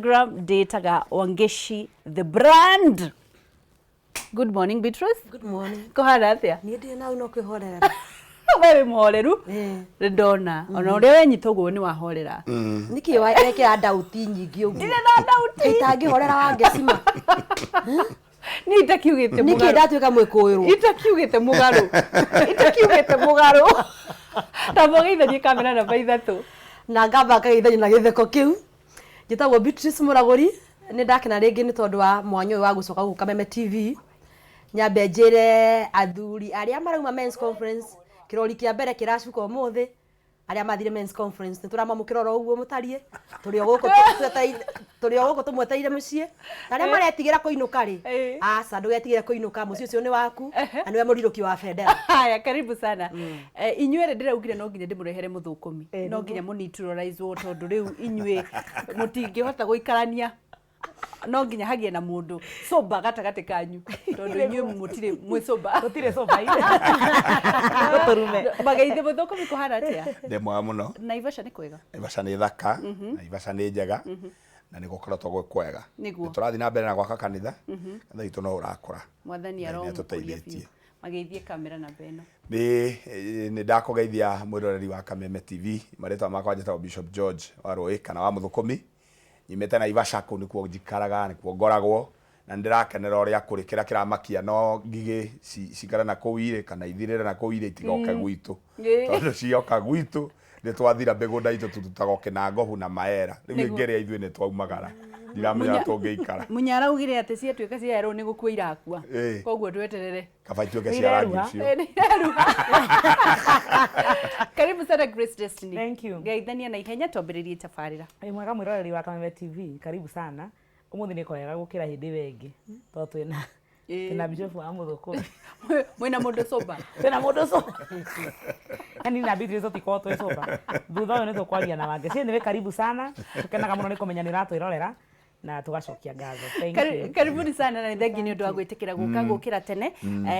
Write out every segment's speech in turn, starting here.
Instagram ndĩtaga Wangeshi the brand. Good morning Beatrice. Good morning. Kũhana atĩa? Niĩ ndirĩ na no kwĩhorera. We wĩ mũhoreru. Eh. Nĩ ndona. Ona ũrĩa wenyita ũguo nĩ wahorera. Nĩkĩ wekĩra ndauti nyingĩ ũguo? Ndirĩ na ndauti. Itangĩhorera wangecima. Niĩ itakiugĩte Nĩkĩ mũgarũ. ndatuĩka mwĩkũĩrwo? Itakiugĩte mũgarũ. Itakiugĩte mũgarũ. Ta mũgeithanie kamera namba 3. Na ngamba ngageithania na gĩtheko kĩu. Njĩtagwo Beatrice Mũragũri, nĩ ndakena rĩngĩ nĩ tondũ wa mwanya ũyũ wa gũcoka gũkũ Kameme TV. Nyambe njĩre athuri arĩa marauma Men's Conference, kĩrori kĩa mbere kĩracuka ũmũthĩ, arĩa mathire Men's Conference nĩ tũramamũkĩra oro ũguo mũtariĩ, tũrĩ o gũkũ twetereire, tũrĩ o gũkũ tũmwetereire mũciĩ. Na arĩa maretigĩra kũinũka rĩ, aca ndũgetigĩre kũinũka, mũciĩ ũcio nĩ waku na nĩwe mũrirũki wa bendera. Haya, karibu sana. Eh, inyuĩ erĩ ndĩraugire no nginya ndĩmũrehere mũthũkũmi no nginya mũnituralizwo tondũ rĩu inyuĩ mũtingĩhota gũikarania no nginya hagĩe na mũndũ sober gatagatĩ kanyu tondũ inyuĩ mũtirĩ mwĩ sober. Gũtirĩ sober gũtũrume. Mageithĩ mũthũkũmi kũhana atĩa? Ndĩ mwega mũno. Naivasha nĩ kwega? Naivasha nĩ thaka, Naivasha nĩ njega na nĩ gũkoretwo gwĩ kwega. Nĩguo. Tũrathiĩ na mbere na gwaka kanitha, kanitha witũ no ũrakũra. Mwathani Ngai nĩ aromũkũria atũteithĩtie. biũ. Mageithie kamera namba ĩno. Nĩ nĩ ndakũgeithia mwĩroreri wa Kameme TV. Marĩtwa makwa njĩtagwo Bishop George wa Rũĩ kana wa Mũthũkũmi. Nyumĩte Naivasha kũu nĩkuo njikaraga, nĩkuo ngoragwo na nĩ ndĩrakenera ũrĩa kũrĩ. Kĩrĩa kĩramakia no ngigĩ cikare na kũu irĩ kana ithirĩre na kũu irĩ itigoke gwitũ. Tondũ cioka gwitũ nĩ twathira mĩgũnda itũ tũrutaga o kĩnangobu na maera. Rĩu ĩngĩrĩa ithuĩ nĩ twaumagara. Ndiramenya ũrĩa tũngĩikara. Munya araugire atĩ ciatuĩka cia yerũ nĩ gũkua irakua. Koguo tweterere. Kaba ituĩke cia rangi ũcio. Nĩ ireruha. Karibu sana Grace Destiny. Thank you. Geithania na ihenya twambĩrĩrie tabarĩra. Wĩ mwega mwĩroreri wa Kameme TV, karibu sana. Ũmũthĩ nĩ kwega gũkĩra hĩndĩ ĩyo ĩngĩ tondũ twĩna twĩna bishop wa mũthũkũmi. Mwĩna mũndũ sober. Twĩna mũndũ sober. Yani na Beatrice tũtikoragwo twĩ sober. Thutha ũyũ nĩ tũkwaria na Wangeci. Anyway, karibu sana. Tũkenaga mũno nĩ kũmenya nĩ ũratwĩrorera na tũgacokia ngatho. Thank you. Karibuni sana na nĩ thengiũ nĩ ũndũ wa gwĩtĩkĩra gũka gũkĩra tene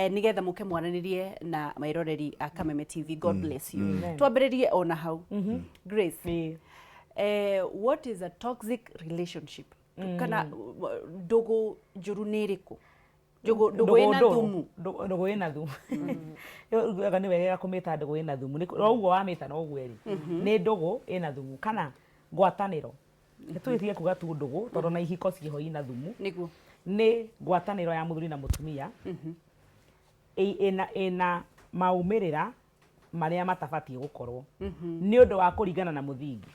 nĩgetha mũke mwaranĩrie na meroreri a Kameme TV. God bless you. Twambĩrĩrie ona hau. Grace. What is a toxic relationship? Kana ndũgũ njũru nĩ ĩrĩkũ? Ndũgũ ndũgũ ĩna thumu. Ndũgũ ĩna thumu. Ĩyo nĩ wega kũmĩta ndũgũ ĩna thumu. O ũguo wamĩta noguo ĩrĩ. Nĩ ndũgũ ĩna thumu kana ngwatanĩro. Nĩ tũgĩtige kuga tu ndũgũ tondũ ona ihiko ciĩho ina thumu. Nĩguo. Nĩ ngwatanĩro ya mũthuri na mũtumia ĩna ĩna maumĩrĩra marĩa matabatiĩ gũkorwo nĩ ũndũ wa kũringana na mũthingi.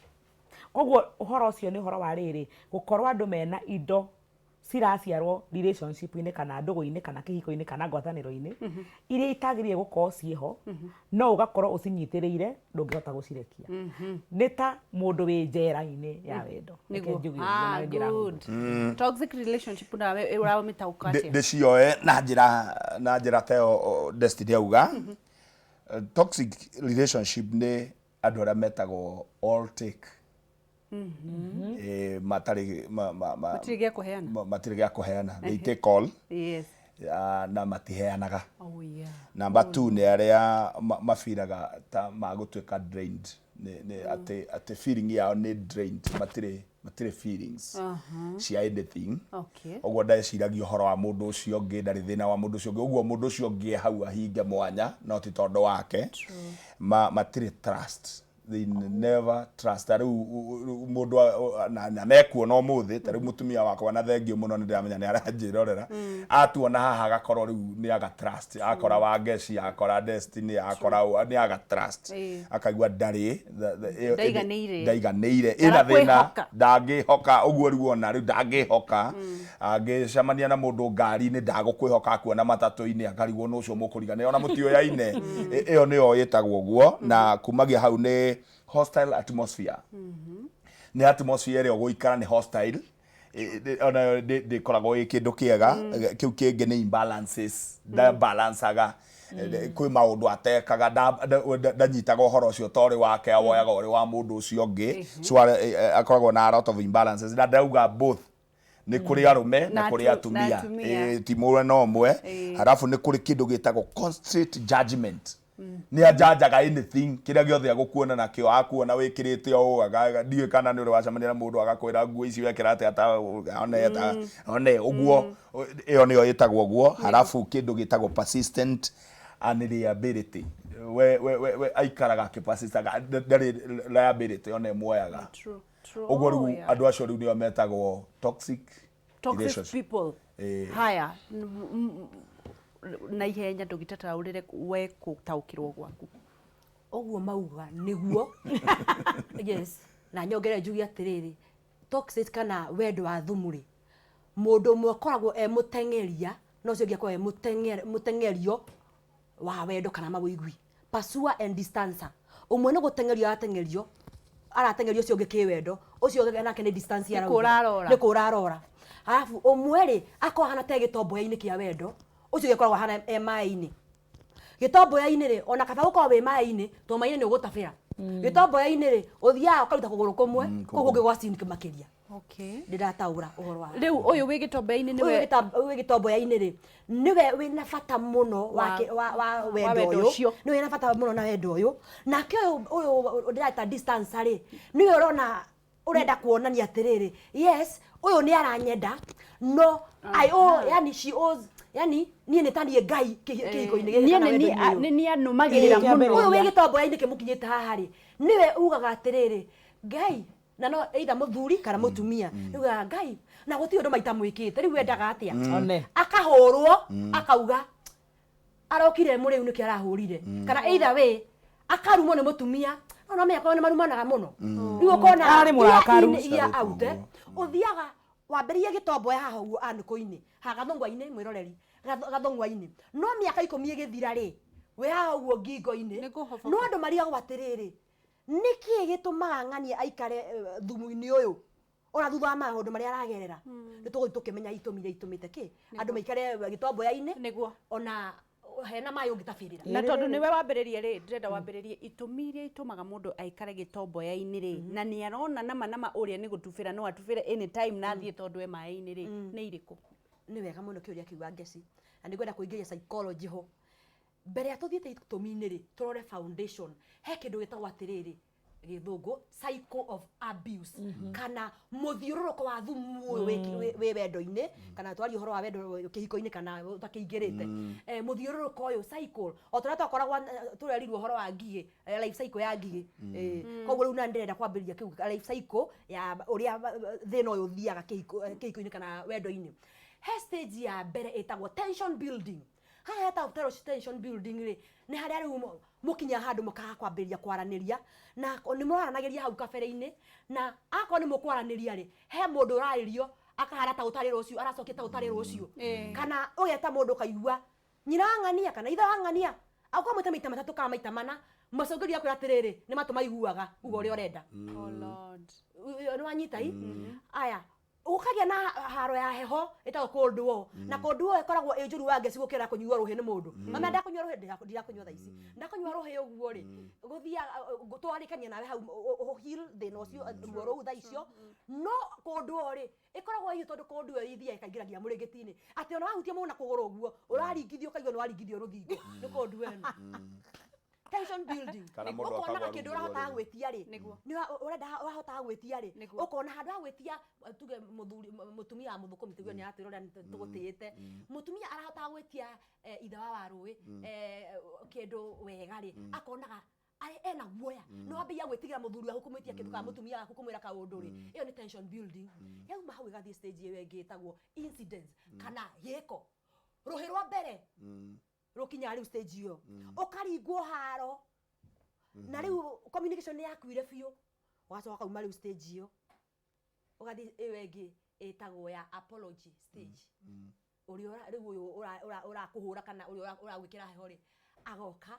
Koguo ũhoro ũcio nĩ ũhoro wa rĩrĩ, gũkorwo andũ mena indo ciraciarwo relationship -inĩ kana ndũgũ-inĩ kana kĩhiko-inĩ kana ngwatanĩro-inĩ iria itagĩrĩire gũkorwo ciĩho, no ũgakorwo ũcinyitĩrĩire ndũngĩhota gũcirekia. Nĩ ta mũndũ wĩ njera-inĩ ya wendo. Reke Nĩguo. njuge ũguo Ah, na njĩra hũthũ. good. Toxic relationship nawe ũramĩtaũka atĩa? Ndĩcioe na njĩra na njĩra ta ĩyo Destiny auga. Toxic relationship nĩ andũ arĩa metagwo all take. Eh, matarĩ Matirĩ gĩa kũheana. Matirĩ gĩa kũheana. They take all. Yes. Ah, na matiheanaga. Oh yeah. Number 2 nĩ arĩa mabiraga ta magũtuĩka drained nĩ atĩ feeling yao nĩ drained, matirĩ feelings cia anything. Ũguo ndeciragia ũhoro wa mũndũ ũcio ũngĩ, ndarĩ thĩna wa mũndũ ũcio ũngĩ, ũguo mũndũ ũcio ũngĩ e hau ahinge mwanya no ti tondũ wake. Matirĩ trust, they never trust. Ta rĩu mũndũ na mekuona ũmũthĩ, ta rĩu mũtumia wakwa na thengiũ mũno nĩ ndĩramenya nĩ aranjĩrorera, atuona haha agakorwo rĩu nĩ aga trust, akora Wangeci, akora Destiny, akora ũ, nĩ aga trust, akaigua ndarĩ Ndaiganĩire. Ndaiganĩire, ĩna thĩna. Ndarakwĩhoka. Ndangĩhoka ũguo rĩu ona rĩu ndangĩhoka, angĩcemania na mũndũ ngari-inĩ ndagũkwĩhoka, akuona matatũ-inĩ akarigwo nũ ũcio mũkũriganĩra ona mũtiũyaine. Ĩyo nĩyo ĩtagwo ũguo na kumagia hau nĩ hostile atmosphere, nĩ atmosphere ĩrĩa ũgũikara nĩ hostile, onayo ndĩkoragwo ĩ kĩndũ kĩega. Kĩu kĩngĩ nĩ imbalances, ndabalancaga, kwĩ maũndũ atekaga, ndanyitaga ũhoro ũcio ta ũrĩ wake, awoyaga ũrĩ wa mũndũ ũcio ũngĩ. So akoragwo na a lot of imbalances na ndauga both nĩ kũrĩ arũme na Na kũrĩ na atumia. Atumia. Ti mwena ũmwe. Halafu nĩ kũrĩ kĩndũ gĩtagwo constant judgment. Nĩ anjanjaga anything kĩrĩa gĩothe agũkuona nakĩo, akuona wĩkĩrĩte ũũ, ndiũĩ kana nĩ ũrĩ wacemania na mũndũ agakwĩra nguo ici wekĩra atĩa, ta one ta one ũguo. Ĩyo nĩyo ĩtagwo ũguo. Halafu kĩndũ gĩtagwo persistent unreliability, we aikaraga akĩpersistaga, ndarĩ liability ona ĩmuoyaga. True, true. Ũguo Oh, rĩu andũ acio rĩu nĩo metagwo toxic toxic relationship. People. Haya, na ihenya ndũgĩtataũrĩre we gũtaũkĩrwo gwaku. Ũguo mauga nĩguo, yes. Na nyongere njuge atĩrĩrĩ, toxic kana wendo wa thumu rĩ, mũndũ ũmwe akoragwo e mũteng'eria na ũcio ũngĩ akoragwo e mũteng'erio wa wendo kana mawĩigwi, pursuer and distancer. Ũmwe nĩ gũteng'erio arateng'erio, arateng'erio ũcio ũngĩ kĩwendo, ũcio ũngĩ nake nĩ distance. Nĩ arauga. kũra arora. Nĩ kũra arora. Arabu ũmwe rĩ, akoragwo ahana ta e gĩtomboya-inĩ kĩa wendo, ũcio ũngĩ akoragwo ahana e maĩ-inĩ. Gĩtomboya-inĩ rĩ, ona kaba gũkorwo wĩ maĩ-inĩ, to maĩ-inĩ nĩ ũgũtabĩra. Gĩtomboya-inĩ rĩ, ũthiaga ũkaruta kũgũrũ kũmwe, kũu kũngĩ gwa sink makĩria. Ndĩrataũra ũhoro wa Rĩu ũyũ wĩ gĩtomboya-inĩ ũyũ nĩwe ũyũ wĩ gĩtomboya-inĩ rĩ, nĩwe wĩna bata mũno wa wendo wendo ũyũ. Ũcio. Nĩwe wĩna bata mũno na wendo ũyũ. Nake ũyũ ndĩreta distance rĩ, nĩwe ũrona ũrenda kuonania atĩrĩrĩ, yes, ũyũ nĩ aranyenda, no I owe, yani she owes, yani niĩ nĩ ta niĩ Ngai kĩhiko-inĩ gĩkĩ niĩ kana nĩ wendo-inĩ ũyũ. Nĩ niĩ anũmagĩrĩra Kĩambĩrĩria. mũno. Ũyũ wĩ gĩtomboya-inĩ kĩmũkinyĩte haha rĩ, nĩwe ugaga atĩrĩrĩ, Ngai, na no either mũthuri kana mũtumia, ugaga Ngai, na gũtirĩ ũndũ maita mwĩkĩte, rĩu wendaga atĩa? One. Akahũrwo, akauga arokire mũrĩu nĩkĩ arahũrire, kana either way akarumwo nĩ mũtumia. No no menya nĩ marumanaga mũno. Rĩu ũkona Ararĩ mũrakaru. year in, year out, Ũguo. ũthiaga wambĩrĩrie gĩtomboya haha ũguo anũkũ-inĩ ha gathũngwa-inĩ, mwĩroreri, gathũngwa-inĩ, no mĩaka 10 ĩgĩthira rĩ, wĩ haha ũguo ngingo-inĩ. Nĩ kũhoboka. No andũ marigagwo atĩrĩrĩ, nĩkĩ gĩtũmaga ng'ania aikare thumu-inĩ ũyũ ona thutha wa maũndũ marĩa aragerera? Nĩ tũgũthiĩ tũkĩmenya itũmi iria itũmĩte kĩ andũ maikare gĩtomboya-inĩ Nĩguo. ona hena maĩ ũngĩtabĩrĩra. Na tondũ nĩwe wambĩrĩria rĩ, ndĩrenda wambĩrĩrie itũmi iria itũmaga mũndũ aikare gĩtomboya-inĩ rĩ, na nĩ arona nama nama ũrĩa nĩ gũtubĩra, no atubĩre anytime na athiĩ tondũ e maĩ-inĩ rĩ, nĩ irĩkũ? Nĩ wega mũno kĩũria kĩu wa Ngeci, na nĩ ngwenda kũingĩria psychology ho. Mbere ya tũthiĩte itũmi-inĩ rĩ, tũrore foundation. He kĩndũ gĩtagwo atĩrĩrĩ, gĩthũngũ, cycle of abuse, kana mũthiũrũrũko wa thumu ũyũ wĩ wendo-inĩ, kana twaria ũhoro wa wendo kĩhiko-inĩ kana ũtakĩingĩrĩte. Mũthiũrũrũko ũyũ, cycle, o tũrĩa twakoragwo tũrerirwo ũhoro wa ngigĩ, life cycle ya ngigĩ. Koguo rĩu na ndĩrenda kwambĩrĩria kĩu life cycle ya ũrĩa thĩna ũyũ ũthiaga kĩhiko-inĩ kana wendo-inĩ. He stage ya mbere ĩtagwo tension building. Haha hetagwo tension building rĩ, nĩ harĩa rĩu mũkinya handũ mũkaga kwambĩrĩria kwaranĩria, na nĩ mũraranagĩria hau kabere-inĩ, na akorwo nĩ mũkwaranĩria rĩ, he mũndũ ũrarĩrio akahana ta ũtarĩ rũciũ, aracokia ta ũtarĩ rũciũ, kana ũgeta mũndũ ũkaigua nyina wa ng'ania kana ithe wa ng'ania akwamwĩta maita matatũ kana maita mana, macũngĩrĩria akwĩra atĩrĩrĩ, nĩ matũ maiguaga, uga ũrĩa ũrenda. Oh Lord. Nĩ wanyita i aya, ũkagĩa na haro ya heho ĩtagwo cold war. Na cold war ĩkoragwo ĩ njũru wa ngeci gũkĩra kũnyua rũhĩ nĩ mũndũ. Mama, ndakũnyua rũhĩ, ndirakũnyua thaa ici, ndakũnyua rũhĩ ũguo rĩ, gũthiaga twarĩkania nawe hau heal thĩna ũcio ruo rũu thaa icio. No cold war rĩ, ĩkoragwo ĩ tondũ cold war ithiaga ĩkaingĩra nginya mũrĩngĩti-inĩ, atĩ ona wahutia mũndũ na kũgũrũ ũguo, ũraringithio, ũkaigua nĩ waringithio rũthingo nĩ cold war ĩno. Tension building. Kana mũndũ Ũkonaga akagwa kĩndũ rungu rwa ũrahotaga rĩu. gwĩtia rĩ, Nĩguo. nĩ ũrenda ũrahotaga gwĩtia rĩ, Nĩguo. ũkona handũ ha gwĩtia, tuge mũthuri, mũtumia wa mũthũkũmi, tuge nĩ aratwĩra ũrĩa tũgũtĩĩte, mũtumia arahotaga gwĩtia ithe wa warũĩ kĩndũ wega rĩ, akonaga ena guoya, nĩ wambĩrĩria gwĩtigĩra mũthuri waku kũmwĩtia kĩndũ kana mũtumia waku kũmwĩra kaũndũ rĩ. Ĩyo nĩ tension building. Yauma hau ĩgathiĩ stage ĩyo ĩngĩ ĩtagwo incidents kana gĩko. Rũhĩ rwa mbere rũkinyaga rĩu stage ĩyo, ũkaringwo haro, na rĩu communication nĩ yakuire biũ. Ũgacoka ũkauma rĩu stage ĩyo, ũgathiĩ ĩyo ĩngĩ ĩtagwo ya apology stage. Ũrĩa rĩu ũyũ ũrakũhũra kana ũrĩa ũragwĩkĩra heho rĩ, agoka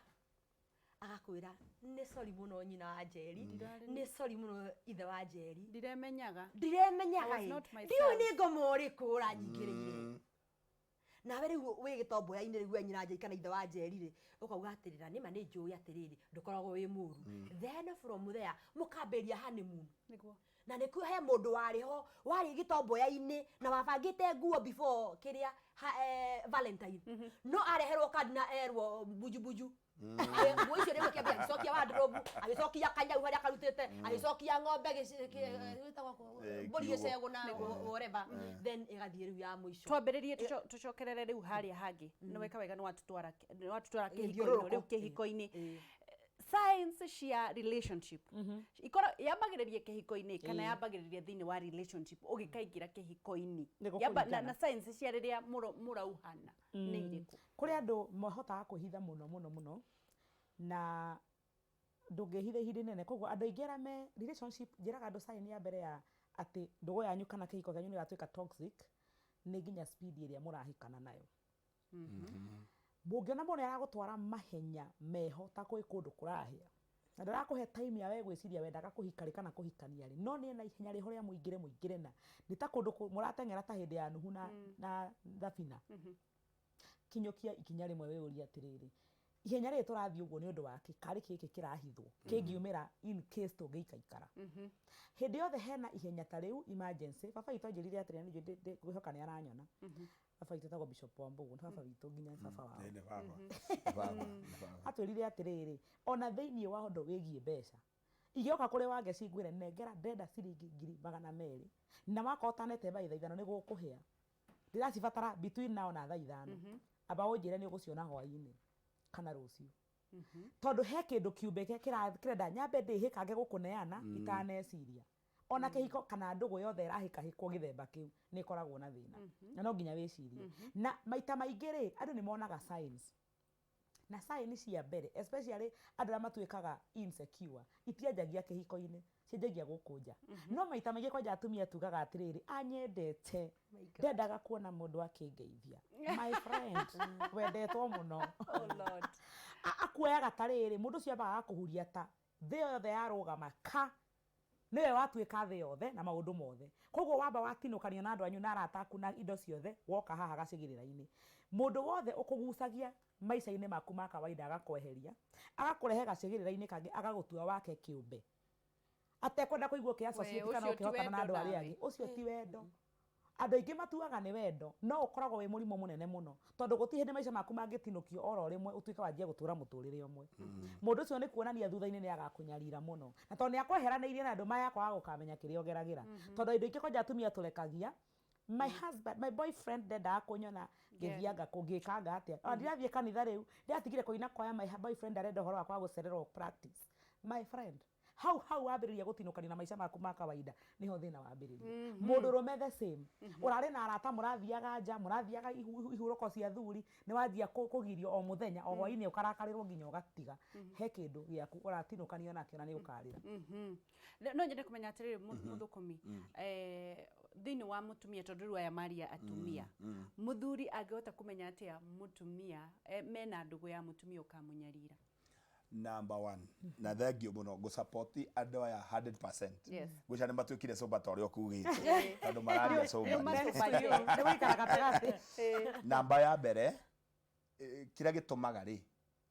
agakwĩra, "Nĩ sorry mũno nyina wa Njeri, nĩ sorry mũno ithe wa Njeri." Ndiremenyaga. Ndiremenyaga. I was not myself. Ndiũĩ nĩ ngoma ũrĩkũ ũranyingĩrĩire. Nawe rĩu wĩ gĩtomboya-inĩ rĩu, we nyina Njeri kana ithe wa Njeri rĩ, ũkauga atĩrĩ, na nĩma nĩ njũĩ atĩrĩrĩ, ndũkoragwo wĩ mũru. Then from there mũkambĩrĩria honeymoon. Nĩguo. Na nĩkuo he mũndũ warĩ ho warĩ gĩtomboya-inĩ na wabangĩte nguo before kĩrĩa ha, Valentine, no areherwo kandi na erwo bunju bunju. Nguo icio rĩmwe kĩambia agĩcokia wardrobe, agĩcokia kanyau harĩa karutĩte, agĩcokia ng'ombe gĩtagwo mbũri kiugũ. Gĩcegũ na whatever, then ĩgathiĩ rĩu ya mũico. Twambĩrĩrie, tũcokerere rĩu harĩa hangĩ. Nĩ weka wega, nĩ watũtwara kĩhiko-inĩ. Gĩthiũrũrũko. Rĩu kĩhiko-inĩ, science cia relationship ikorwo yambagĩrĩria kĩhiko-inĩ kana yambagĩrĩria thĩinĩ wa relationship ũgĩkaingĩra kĩhiko-inĩ? Nĩ Na, gũkũringana. na science cia rĩrĩa mũrauhana nĩ irĩkũ? Kũrĩ andũ mahotaga kwĩhitha mũno mũno mũno na ndũngĩhitha ihinda inene. Koguo andũ aingĩ arĩa me relationship, njĩraga andũ sign ya mbere ya atĩ ndũgũ yanyu kana kĩhiko kĩanyu nĩ gĩgatuĩka toxic nĩ nginya speed ĩrĩa mũrahikana nayo. Mũngĩona mũndũ aragũtwara mahenya meho ta kwĩ kũndũ kũrahĩa na ndarakũhe time ya we gwĩciria wendaga kũhika rĩ kana kũhikania rĩ, no nĩ na ihenya rĩho rĩa mũingĩre mũingĩre na nĩ ta kũndũ mũrateng'era ta hĩndĩ ya Nuhu na thabina. Kinyũkia ikinya rĩmwe wĩyũrie atĩrĩrĩ, ihenya rĩrĩ tũrathiĩ ũguo nĩ ũndũ wa kĩ? Karĩ kĩkĩ kĩrahithwo kĩngiumĩra in case tũngĩikaikara? Hĩndĩ yothe hena ihenya ta rĩu, emergency. Baba witũ anjĩrire atĩrĩ, na nĩ ngwĩhoka nĩ aranyona, baba witũ etagwo Bishop Wambugu, nĩ baba witũ nginya baba wao. Nĩ baba. Nĩ baba, nĩ baba. Atwĩrire atĩrĩrĩ, ona thĩinĩ wa ũndũ wĩgiĩ mbeca, ingĩoka kũrĩ Wangeci ngwĩre nengera ndĩrenda ciringi 200,000, na wakorwo ũtanete thaa 5 nĩ gũkũhĩa, ndĩracibatara between now na thaa 5, amba ũnjĩre nĩ ũgũciona hwaĩ-inĩ kana rũciũ, tondũ he kĩndũ kĩumbe kĩrenda nyambe ndĩhĩkange gũkũneana itaneciria. Ona kĩhiko kana ndũgũ yothe ĩrahĩkahĩkwo gĩthemba kĩu nĩ ĩkoragwo na thĩna, na no nginya wĩcirie. Na maita maingĩ rĩ, andũ nĩ monaga signs, na sign cia mbere, especially andũ arĩa matuĩkaga insecure, itianjagia kĩhiko-inĩ, cianjagia gũkũ nja. No maita maingĩ kwanja atumia tugaga atĩrĩrĩ, anyendete, ndendaga kuona mũndũ akĩngeithia. My friend, wendetwo mũno. Oh Lord. Akuoyaga ta rĩrĩ, mũndũ ũcio ambaga agakũhuria ta thĩ yothe yarũgama ka nĩwe watuĩka thĩ yothe na maũndũ mothe. Koguo wamba watinũkanio na andũ anyu na arata aku na indo ciothe, woka haha gacigĩrĩra-inĩ, mũndũ wothe ũkũgucagia maica-inĩ maku ma kawaida agakweheria, agakũrehe gacigĩrĩra-inĩ kangĩ, agagũtua wake kĩũmbe, atekwenda kũigua ũkĩ associate kana ũcio ti ũkĩhotana na wendo andũ arĩa nawe. angĩ. Ũcio ti wendo. Andũ aingĩ matuaga nĩ wendo, no ũkoragwo wĩ mũrimũ mũnene mũno, tondũ gũtirĩ hĩndĩ maica maku mangĩtinũkio oro rĩmwe ũtuĩke wanjia gũtũra mũtũrĩre ũmwe. Mũndũ ũcio nĩ kuonania thutha-inĩ nĩ agakũnyarira mũno, na tondũ nĩ akweheranĩirie na andũ maya, kwaga gũkamenya kĩrĩa ũgeragĩra, tondũ indo ingĩ kwanja atumia tũrekagia. My husband, my boyfriend ndendaga kũnyona ngĩthianga ngĩkanga atĩa, ona ndirathiĩ kanitha rĩu, ndĩratigire kũina kwaya. My boyfriend arenda ũhoro wakwa wa gũcererwo practice. My friend, hau hau wambĩrĩria gũtinũkania na maica maku ma kawaida, niho thĩna wambĩrĩria. Mũndũ ũrũme the same, ũrarĩ na arata, mũrathiaga nja, mũrathiaga ihurũko cia thuri, nĩ wanjia kũgirio o mũthenya o hwainĩ, ũkarakarĩrwo nginya ũgatiga. He kĩndũ gĩaku ũratinũkanio nakĩo na nĩ ũkarĩra. No nyende kũmenya atĩrĩrĩ, mũthũkũmi, thĩinĩ wa mũtumia, tondũ rĩu aya maria atumia, mũthuri angĩhota kũmenya atĩa mũtumia mena ndũgũ ya mũtumia ũkamũnyarira? Number one, na thank you mũno, ngũ-support andũ aya 100%. Ngwĩciria nĩ matuĩkire sober ta ũrĩa ũkugĩte, tondũ mararia sober. Nĩ gũikara gatagatĩ. Namba ya mbere, kĩrĩa gĩtũmaga rĩ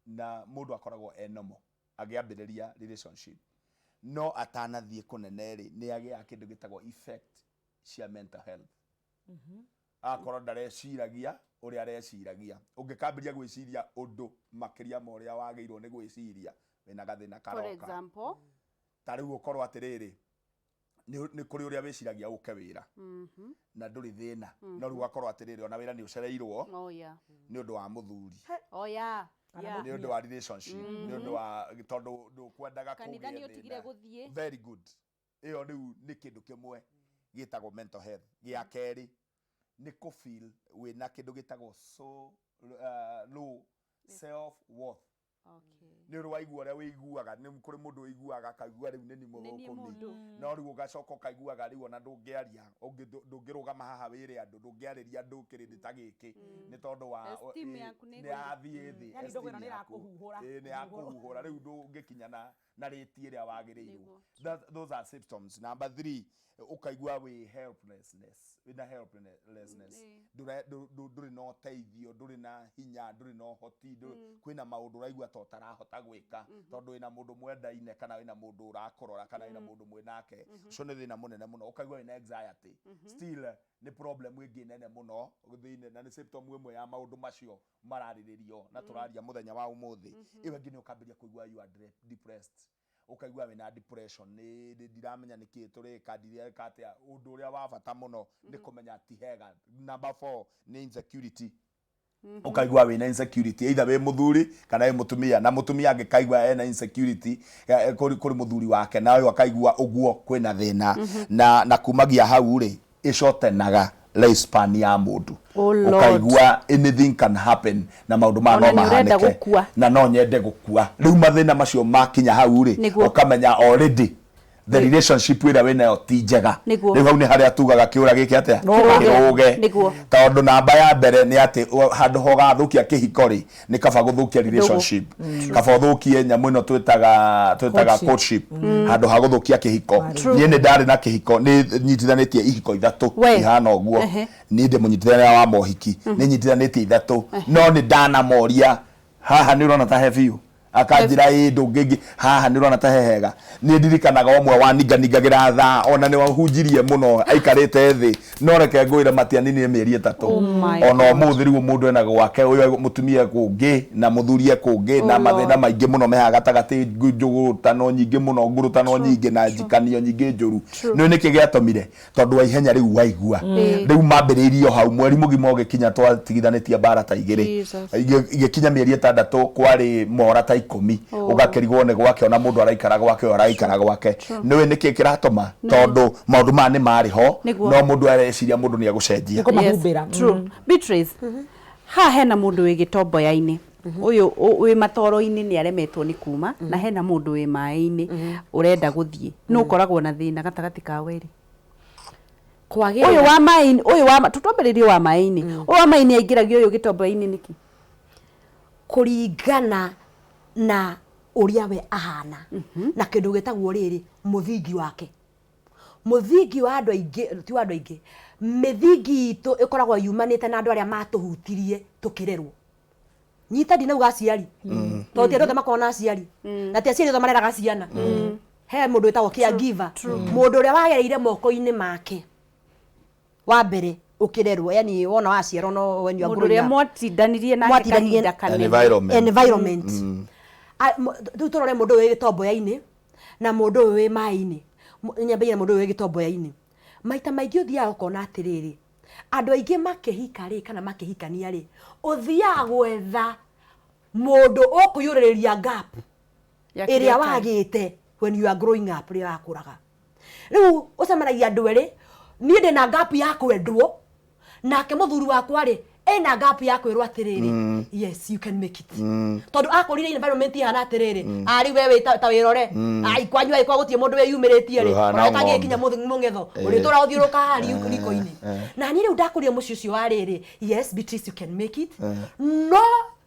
na mũndũ akoragwo e normal agĩambĩrĩria relationship, no atanathiĩ kũnene rĩ, nĩ agĩaga kĩndũ gĩtagwo effect cia mental health, akorwo ndareciragia ũrĩa areciragia. Ũngĩkambĩria gwĩciria ũndũ makĩria ma ũrĩa wagĩrĩirwo nĩ gwĩciria, wĩna gathĩna For karoka. example? Ta rĩu ũkorwo atĩrĩrĩ, nĩ kũrĩ ũrĩa wĩciragia ũke wĩra na ndũrĩ thĩna, no rĩu ũgakorwo atĩrĩrĩ, ona wĩra nĩ ũcereirwo nĩ ũndũ wa mũthuri, nĩ ũndũ wa relationship, nĩ ũndũ wa tondũ ndũkwendaga Kanitha kũgĩe nĩ ũtigire thĩna. gũthiĩ. Very good. Ĩyo rĩu nĩ kĩndũ kĩmwe gĩtagwo mental health. Gĩa kerĩ nĩ kũ feel wĩna kĩndũ gĩtagwo so low self worth. Nĩ ũrĩ waigua ũrĩa wĩiguaga, nĩ kũrĩ mũndũ ũiguaga akaigua rĩu nĩ ni Nĩ niĩ mũthũkũmi. Mũndũ. No rĩu ũgacoka ũkaiguaga rĩu ona ndũngĩaria, ndũngĩrũgama haha wĩre andũ, ndũngĩarĩria andũ kĩrĩndĩ ta gĩkĩ, nĩ tondũ wa Esteem yaku nĩ nĩ yathiĩ thĩ. Yani ndũgũ ĩno Esteem nĩ yaku. ĩrakũhuhũra. Ĩĩ, nĩ yakũhuhũra, rĩu ndũngĩkinya na rĩti ĩrĩa wagĩrĩirwo. Nĩguo. Those are symptoms. Number three, ũkaigua wĩ helplessness, wĩna helplessness. Ndũrĩ na ũteithio, ndũrĩ na hinya, ndũrĩ na ũhoti, kwĩna maũndũ ũraigua. ta ũtarahota gwĩka tondũ wĩna mũndũ mwendaine kana wĩna mũndũ ũrakũrora kana wĩna mũndũ mwĩnake. Ũcio nĩ thĩna mũnene mũno, ũkaigua wĩna anxiety. Still nĩ problem ĩngĩ nene mũno thĩinĩ, na nĩ symptom ĩmwe ya maũndũ macio mararĩrĩrio na tũraria mũthenya wa ũmũthĩ. Ĩyo ĩngĩ nĩ ũkambĩrĩria kũigua you are depressed, ũkaigua wĩna depression, nĩ ndiramenya nĩkĩ tũrĩka, ndireka atĩa. Ũndũ ũrĩa wa bata mũno nĩ kũmenya ti hega. Number 4 nĩ insecurity. Ũkaigua wĩna insecurity either wĩ mũthuri kana wĩ mũtumia, na mũtumia angĩkaigua ena insecurity kũrĩ mũthuri wake na ũyũ akaigua ũguo, kwĩna thĩna. Na kumagia hau rĩ, ĩcotenaga lifespan ya mũndũ. Oh Lord. Ũkaigua anything can happen na maũndũ maya Ona no nĩ ũrenda mahanĩke gũkua. Na no nyende gũkua. Rĩu mathĩna macio makinya hau rĩ, ũkamenya already the relationship ĩrĩa wĩnayo ti njega. Rĩu hau nĩ harĩa tugaga kĩũra gĩkĩ atĩa? Kĩrũge. Kĩrũge. Tondũ namba ya mbere nĩ atĩ handũ ho ũgathũkia kĩhiko rĩ, nĩ kaba gũthũkia relationship, kaba ũthũkie nyamũ ĩno twĩtaga Courtship. courtship handũ ha gũthũkia kĩhiko. Niĩ nĩ ndarĩ na kĩhiko, nĩ nyitithanĩtie ihiko ithatũ ihana ũguo. Niĩ ndĩ mũnyitithania wa mohiki, nĩ nyitithanĩtie ithatũ, no nĩ ndanamoria, haha nĩ ũrona ta he biũ? Akanjĩra ĩ ndũngĩngĩ, haha nĩ ũrona ta he hega? Niĩ ndirikanaga ũmwe waninganingagĩra thaa, ona nĩ wahunjirie mũno aikarĩte thĩ, no reke ngwĩre, matianinire mĩeri 3. Oh my Ona God. ũmũthĩ rĩu mũndũ ena gwake, ũyũ mũtumia kũngĩ na mũthuri e kũngĩ, na Oh mathĩna Lord. maingĩ mũno mehaga gatagatĩ, njũgũtano nyingĩ mũno, ngurutano nyingĩ na njikanio nyingĩ njũru. Nĩ nĩkĩ gĩatũmire? Tondũ wa ihenya rĩu waigua rĩu mambĩrĩirie o hau, mweri mũgima ũgĩkinya twatigithanĩtie mbara ta 2. Jesus. Igĩkinya mĩeri 6 kwarĩ mora ta 10. Ũgakĩrigwo nĩ gwake, ona mũndũ araikara gwake, ũyũ araikara gwake. Nĩũĩ nĩkĩ kĩratũma? Tondũ maũndũ maya nĩ marĩ ho, no mũndũ areciria mũndũ nĩ egũcenjia. Kũmahumbĩra. True. Beatrice, haha hena mũndũ wĩ gĩtomboya-inĩ, ũyũ wĩ matoro-inĩ nĩ aremetwo nĩ kuma, na hena mũndũ wĩ maĩ-inĩ ũrenda gũthiĩ. Nũ ũkoragwo na thĩna gatagatĩ ka werĩ? Kwagĩrĩra. Ũyũ wa maĩ-inĩ, ũyũ wa tũtwambĩrĩrie wa maĩ-inĩ. Ũyũ wa maĩ-inĩ aingĩragia ũyũ gĩtomboya-inĩ nĩkĩ? Kũringana na ũrĩa we ahana na kĩndũ gĩtagwo rĩrĩ mũthingi wake, mũthingi wa andũ aingĩ, ti wa andũ aingĩ, mĩthingi itũ ĩkoragwo yumanĩte na andũ arĩa matũhutirie tũkĩrerwo. Nyita, ndinauga aciari, tondũ ti andũ othe makoragwo na aciari, na ti aciari othe mareraga ciana. He mũndũ wĩtagwo caregiver, mũndũ ũrĩa wagereire moko-inĩ make wa mbere ũkĩrerwo, yani wona waciarwo no when you are Mũndũ growing ũrĩa up. mwatindanirie nake Mwatindanirie kahinda kanene. Environment. Environment. Rĩu tũrore mũndũ ũyũ wĩ gĩtomboya-inĩ na mũndũ ũyũ wĩ maĩ-inĩ. Nyambagia na mũndũ ũyũ wĩ gĩtomboya-inĩ. Maita maingĩ ũthiaga ũkona atĩrĩrĩ, andũ aingĩ makĩhika rĩ, kana makĩhikania rĩ, ũthiaga gwetha mũndũ ũkũiyũrĩrĩria gap Ya ĩrĩa kĩrĩa ũtarĩ. Wagĩte when you are growing up, rĩrĩa wakũraga. Rĩu ũcemanagia andũ erĩ, niĩ ndĩna gap ya kwendwo, nake mũthuri wakwa rĩ ena gap ya kwĩrwo atĩrĩrĩ, yes, you can make it, tondũ akũrire environment ihana atĩrĩrĩ, arĩ we wĩ ta wĩrore ai kwanyu agĩkorwo gũtirĩ mũndũ wĩyumĩrĩtie rĩ, Ũhana ona ũtangĩkinya ng'ombe. mũng'etho ũrĩtũra ũthiũrũka haha riko-inĩ. Na niĩ rĩu ndakũrire mũciĩ ũcio wa rĩrĩ, yes, Beatrice, you can make it, no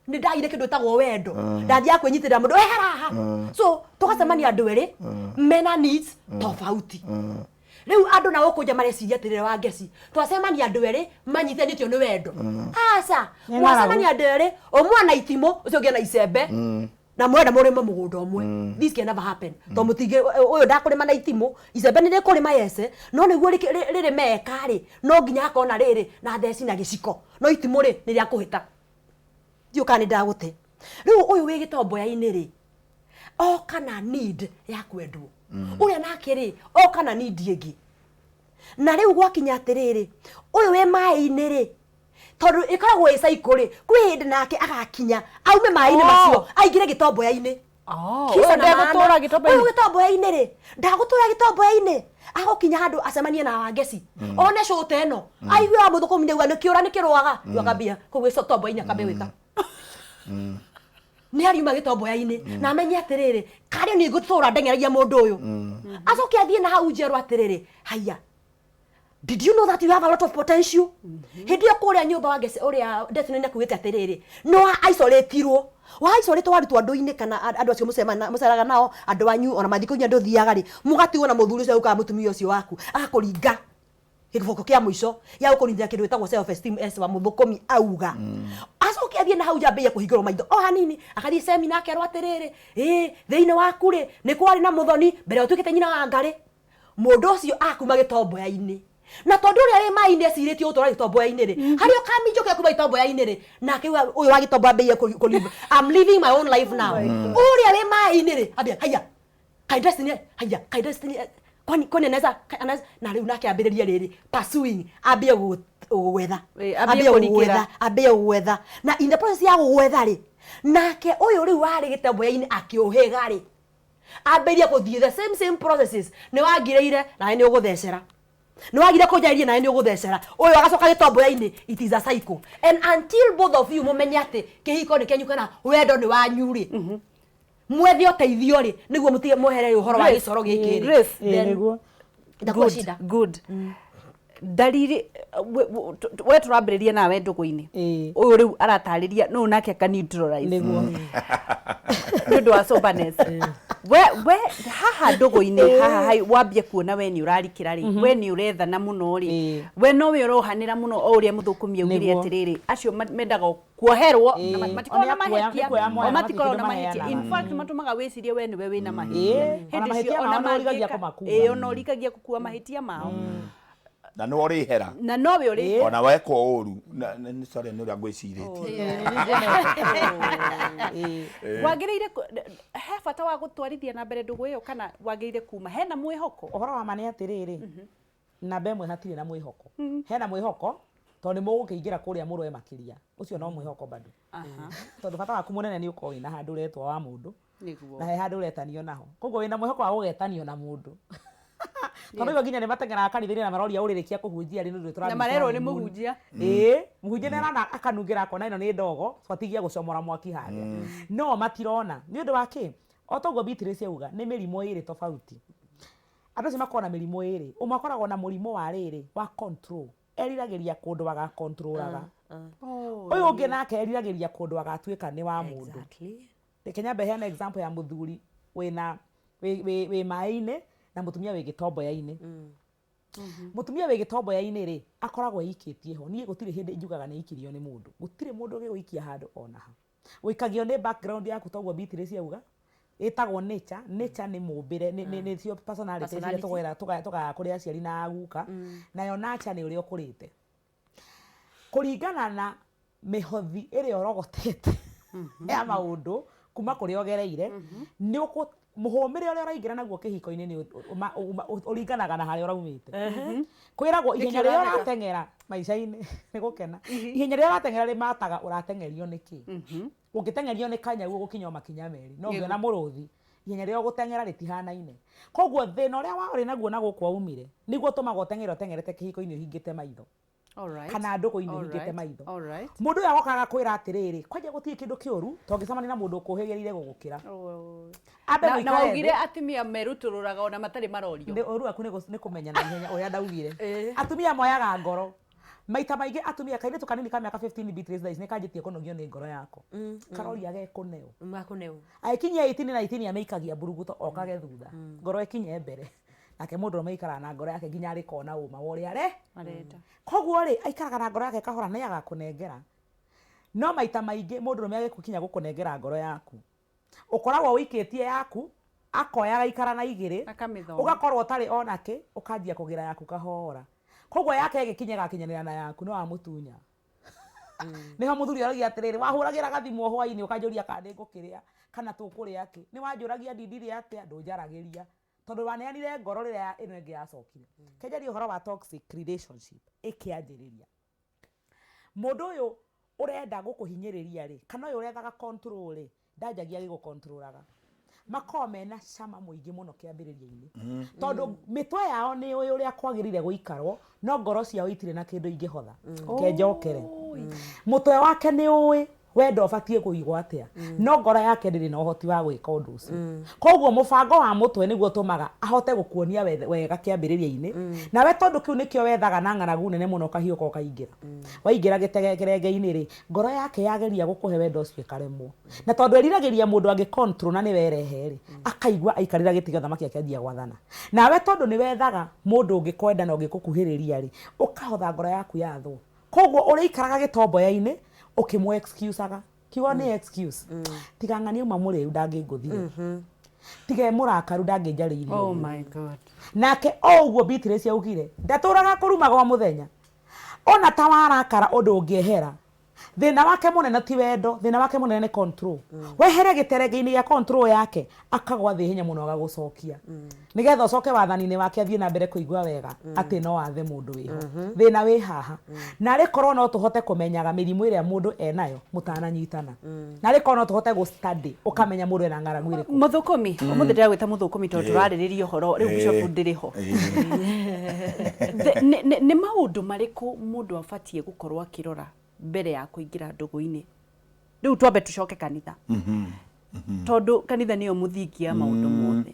nĩ ndagire kĩndũ ĩtagwo wendo, ndathiaga kwĩnyitĩrĩra mũndũ ehera haha. So tũgacemania andũ erĩ mena needs tofauti. Rĩu andũ na gũkũ nja mareciria atĩrĩrĩ, wa ngeci twacemania andũ erĩ manyithanĩtio nĩ wendo. Aca, Nĩ mwacemania andũ erĩ, ũmwe na itimũ, ũcio ũngĩ na icembe, na mwenda mũrĩme mũgũnda ũmwe. This can never happen, tondũ mũtingĩ. Ũyũ ndakũrĩma na itimũ, icembe nĩ rĩkũrĩma yece, no nĩguo rĩrĩme eka rĩ, no nginya hakorwo na rĩrĩ na theci na gĩciko, no itimũ rĩ nĩ rĩa kũhĩta. Ndiũ kana nĩ ndagũte. Rĩu ũyũ wĩ gĩtomboya-inĩ rĩ, oka na need ya kwendwo, ũrĩa nake rĩ oka na need ĩngĩ. Na rĩu gwakinya atĩrĩrĩ, ũyũ wĩ maĩ-inĩ rĩ, tondũ ĩkoragwo ĩ cycle rĩ, kwĩ hĩndĩ nake agakinya aume maĩ-inĩ macio aingĩre gĩtomboya-inĩ. Oh, Kisa ũyũ na maana. ndegũtũra gĩtomboya-inĩ. Ũyũ gĩtomboya-inĩ rĩ, ndagũtũra gĩtomboya-inĩ, agũkinya handũ acemanie na wangeci, one cũta ĩno, aigue wa mũthũkũmi nĩauga nĩ kĩũra nĩ kĩrũaga. Rĩu akambia kũu gĩtomboya-inĩ, akambia gwĩka nĩ ariuma gĩtomboya-inĩ na amenye atĩrĩrĩ, karĩ niĩ ngũtũra ndeng'eragia mũndũ ũyũ. Acoke athiĩ na hau njerwo atĩrĩrĩ, haiya, did you know that you have a lot of potential? Hĩndĩ ĩyo kũrĩa nyũmba wa ngeci ũrĩa Destiny nĩakugĩte atĩrĩrĩ, no isolate-irwo, wa isolate, warutwo andũ-inĩ kana andũ acio mũceraga nao, andũ anyu, ona mathiko nginya ndũthiaga rĩ, mũgatigwo na mũthuri ũcio kana mũtumia ũcio waku, agakũringa gĩboko kĩa mũico gĩa gũkũnithia kĩndũ gĩtagwo self esteem, as wa mũthũkũmi auga. Acoke athiĩ Athiĩ na hau nja ambĩrĩrie kũhingũrwo maitho o hanini, akathiĩ semina akerwo atĩrĩrĩ, ĩ thĩinĩ waku rĩ nĩ kwarĩ na mũthoni mbere ũtuĩkĩte nyina wa ngarĩ. Mũndũ ũcio akuma gĩtomboya-inĩ, na tondũ ũrĩa wĩ maĩ-inĩ ecirĩtie gũtũra gĩtomboya-inĩ rĩ, harĩa ũkaminjũkĩra kuma gĩtomboya-inĩ rĩ, nake ũyũ wa gĩtombo ambĩrĩrie kũ I'm living my own life now. Ũrĩa wĩ maĩ-inĩ rĩ, ambia haiya kaĩ destiny, haiya kaĩ destiny, kwani kwani anaweza anaweza, na rĩu nake ambĩrĩrie rĩrĩ pursuing, ambie gwetha, Ambie ambie kũrikĩra. gwetha, ambie gwetha, na in the process ya gũgwetha rĩ, nake ũyũ rĩu warĩ gĩtomboya-inĩ akĩũhĩga rĩ, ambĩrĩrie gũthiĩ the same same processes. Nĩ wangirĩire nawe nĩ ũgũthecera, nĩ wagire kũnjarĩria nawe nĩ ũgũthecera, ũyũ agacoka gĩtomboya-inĩ. It is a cycle, and until both of you mũmenye atĩ kĩhiko nĩ kĩanyu kana wendo nĩ wanyu rĩ, mwethe ũteithio rĩ, nĩguo mũtige mweherere ũhoro wa Grace, gĩcoro gĩkĩ rĩ, Grace, then Nĩguo. itakuwa Good, shida. Good. Ndariri we tũrambĩrĩria nawe ndũgũ-inĩ, ũyũ rĩu aratarĩria nũ nake aka neutralize Nĩguo. Nĩ ũndũ wa soberness, we haha ndũgũ-inĩ haha wambie kuona we nĩ ũrarikĩra rĩ, we nĩ ũrethana mũno rĩ, we nowe ũrohanĩra mũno, o ũrĩa mũthũkũmi augire Nĩguo. atĩrĩrĩ, acio mendaga kuoherwo na matikoragwo na Ona nĩ mahĩtia, kuoya moya, o matikoragwo na matikĩndũ mahĩtia. In maheanaga. fact, matũmaga wĩcirie we nĩwe wĩna mahĩtia. Ona Hĩndĩ mahĩtia cio mao ona nĩ ũrigagia mangĩka- kũmakua. Ona ũrigagia gũkua mahĩtia mao. Na nĩ ũrĩhera. Na nowe ũrĩ Ona wekwo ũru sorry, nĩ ũrĩa ngwĩcirĩtie. Wagĩrĩire he bata wa gũtwarithia na mbere ndũgũ ĩyo kana wagĩrĩire kuma hena mwĩhoko? Ũhoro wa ma nĩ atĩrĩrĩ, namba ĩmwe hatirĩ na mwĩhoko. Hena mwĩhoko tondũ nĩ mũgũkĩingĩra kũrĩa mũrũe makĩria, ũcio no mwĩhoko bado, tondũ bata waku mũnene nĩ ũkorwo wĩna handũ ũretwo wa mũndũ na he handũ ũretanio naho. Koguo wĩna mwĩhoko wa gũgetanio na mũndũ, tondũ rĩu nginya nĩ mateng'eraga kanitha-inĩ na maroria ũrĩrĩkia kũhunjia rĩ, nĩ ũndũ Na marerwo nĩ mũhunjia. Ĩĩ, mũhunjia nĩ arana akanungĩra akona ĩno nĩ ndogo, twatigia gũcomora mwaki harĩa. No matirona nĩ ũndũ wa kĩ? O toguo Beatrice auga, nĩ mĩrimũ ĩrĩ tofauti. Andũ acio makoragwo na mĩrimũ ĩrĩ. Ũmwe akoragwo na mũrimũ wa rĩrĩ wa control, eriragĩria kũndũ agakontrolaga. Ũyũ ũngĩ nake eriragĩria kũndũ agatuĩka nĩ wa mũndũ. Reke nyambe heane example ya mũthuri wĩna wĩ maĩ-inĩ na mũtumia wĩ gĩtomboya-inĩ. Mũtumia wĩ gĩtomboya-inĩ rĩ, akoragwo eikĩtie ho. Niĩ gũtirĩ hĩndĩ njugaga nĩ aikirio nĩ mũndũ. Gũtirĩ mũndũ ũngĩgũikia handũ ona ha. Ũikagio nĩ background yaku, toguo Beatrice auga ĩtagwo nature. Nature nĩ mũmbĩre, nĩcio personality iria Personality. tũgwera tũgaya kũrĩ aciari na guka. Nayo nature nĩ ũrĩa ũkũrĩte kũringana na mĩhothi ĩrĩa ũrogotete ya maũndũ kuma kũrĩa ũgereire. Nĩ ũkũ mũhũmĩre ũrĩa ũraingĩra naguo kĩhiko-inĩ nĩ ũringanaga na harĩa ũraumĩte. Kwĩragwo ihenya rĩrĩa ũrateng'era maica-inĩ nĩ gũkena, ihenya rĩrĩa ũrateng'era rĩmataga ũrateng'erio nĩkĩ. Ũngĩteng'erio nĩ kanyau ũgũkinya o makinya merĩ, no ũngĩona mũrũthi ihenya rĩrĩa ũgũteng'era rĩtihanaine. Koguo thĩna ũrĩa warĩ naguo na gũkũ waumire nĩguo ũtũmaga ũteng'ere ũteng'erete kĩhiko-inĩ ũhingĩte maitho kana ndũgũ-inĩ ũhingĩte maitho. Mũndũ ũyũ agokaga kwĩra atĩrĩrĩ, kwanja gũtirĩ kĩndũ kĩũru tongĩcemania na mũndũ ũkũhĩgĩrĩire gũgũkĩra. Ambe Na mũikare waugire thĩ. atumia merutũrũraga ona matarĩ marorio. Nĩ ũru waku nĩ kũmenya na ihenya ũrĩa ndaugire. Atumia moyaga ngoro maita maingĩ. Atumia, kairĩtu kanini ka mĩaka 15, Beatrice, thaa ici nĩ kanjĩtie kũnogio nĩ ngoro yako, karoria gekũneo. Makuneu. Agĩkinyia 18 na 19 amĩikagia mburuguto okage thutha, ngoro ĩkinye mbere. Nake mũndũ ũrũme aikaraga na ngoro yake nginya arĩkona ũma wa ũrĩa are Arenda. Koguo rĩ, aikaraga na ngoro yake kahora, nĩ agakũnengera. No maita maingĩ mũndũ ũrũme agĩkinya gũkũnengera ngoro yaku, ũkoragwo ũikĩtie yaku, akoya agaikara na igĩrĩ. Akamĩthoma. Ũgakorwo ũtarĩ ona kĩ, ũkanjia kũgĩra yaku kahora. Koguo yake ĩgĩkinya ĩgakinyanĩra na yaku, no wamũtunya. Nĩho mũthuri aragia atĩrĩrĩ, wahũragĩra gathimũ o hwainĩ ũkanjũria kana nĩ ngũkĩrĩa kana tũkũrĩa kĩ, nĩ wanjũragia ndindire atĩa, ndũnjaragĩria tondũ waneanire ngoro rĩrĩa ĩno ĩngĩ yacokire. Kenjaria ũhoro wa toxic relationship ĩkĩanjĩrĩria, mũndũ ũyũ ũrenda gũkũhinyĩrĩria rĩ, kana ũyũ ũrethaga control rĩ, ndanjagia agĩgũkontrolaga. Makoragwo mena cama mũingĩ mũno kĩambĩrĩria-inĩ, tondũ mĩtwe yao nĩ ũĩ ũrĩa kwagĩrĩire gũikarwo, no ngoro ciao itirĩ na kĩndũ ingĩhotha. Kenjokere mũtwe wake nĩ ũĩ wendo ũbatiĩ kũigwo atĩa, no ngoro yake ndĩrĩ na ũhoti wa gwĩka ũndũ ũcio. Koguo mũbango wa mũtwe nĩguo ũtũmaga ahote gũkuonia wega kĩambĩrĩria-inĩ. Nawe tondũ kĩu nĩkĩo wethaga na ng'aragu nene mũno, ũkahiũka ũkaingĩra. Waingĩra kĩrenge-inĩ rĩ, ngoro yake yageria gũkũhe wendo ũcio ĩkaremwo, na tondũ eriragĩria mũndũ angĩ control na nĩ werehe rĩ, akaigua aikarĩra gĩtĩ gĩa ũthamaki akĩanjia gwathana. Nawe tondũ nĩ wethaga mũndũ ũngĩkwenda na ũngĩkũkuhĩrĩria rĩ, ũkahotha ngoro yaku yathwo. Koguo ũrĩikaraga gĩtomboya-inĩ. Ũkĩmũ excuseaga. Kiugo nĩ excuse. Tiga ng'ania auma mũrĩu ndangĩngũthire. Tiga e mũrakaru ndangĩnjarĩirie Oh ũguo. my God. Nake o ũguo Beatrice augire, ndatũraga kũrumaga o mũthenya. Ona ta warakara ũndũ ũngĩehera, Thĩna wake mũnene ti wendo, thĩna wake mũnene nĩ control. Wehere gĩterenge-inĩ gĩa control yake, akagwa thĩ ihenya mũno agagũcokia. Nĩgetha ũcoke wathani-inĩ wake athiĩ na mbere kũigua wega atĩ no athe mũndũ wĩho. Thĩna wĩ haha. Narĩ korwo no tũhote kũmenyaga mĩrimũ ĩrĩa mũndũ enayo mũtananyitana. Narĩ korwo no tũhote gũ study ũkamenya mũndũ ena ng'aragu ĩrĩkũ. Mũthũkũmi, ũmũthĩ ndĩragwĩta mũthũkũmi tondũ tũrarĩrĩria ũhoro rĩu bishop ndĩrĩ ho. Nĩ maũndũ marĩkũ mũndũ abatiĩ gũkorwo akĩrora mbere ya kũingĩra ndũgũ-inĩ? Rĩu twambe tũcoke kanitha, tondũ kanitha nĩyo mũthingi ya maũndũ mothe.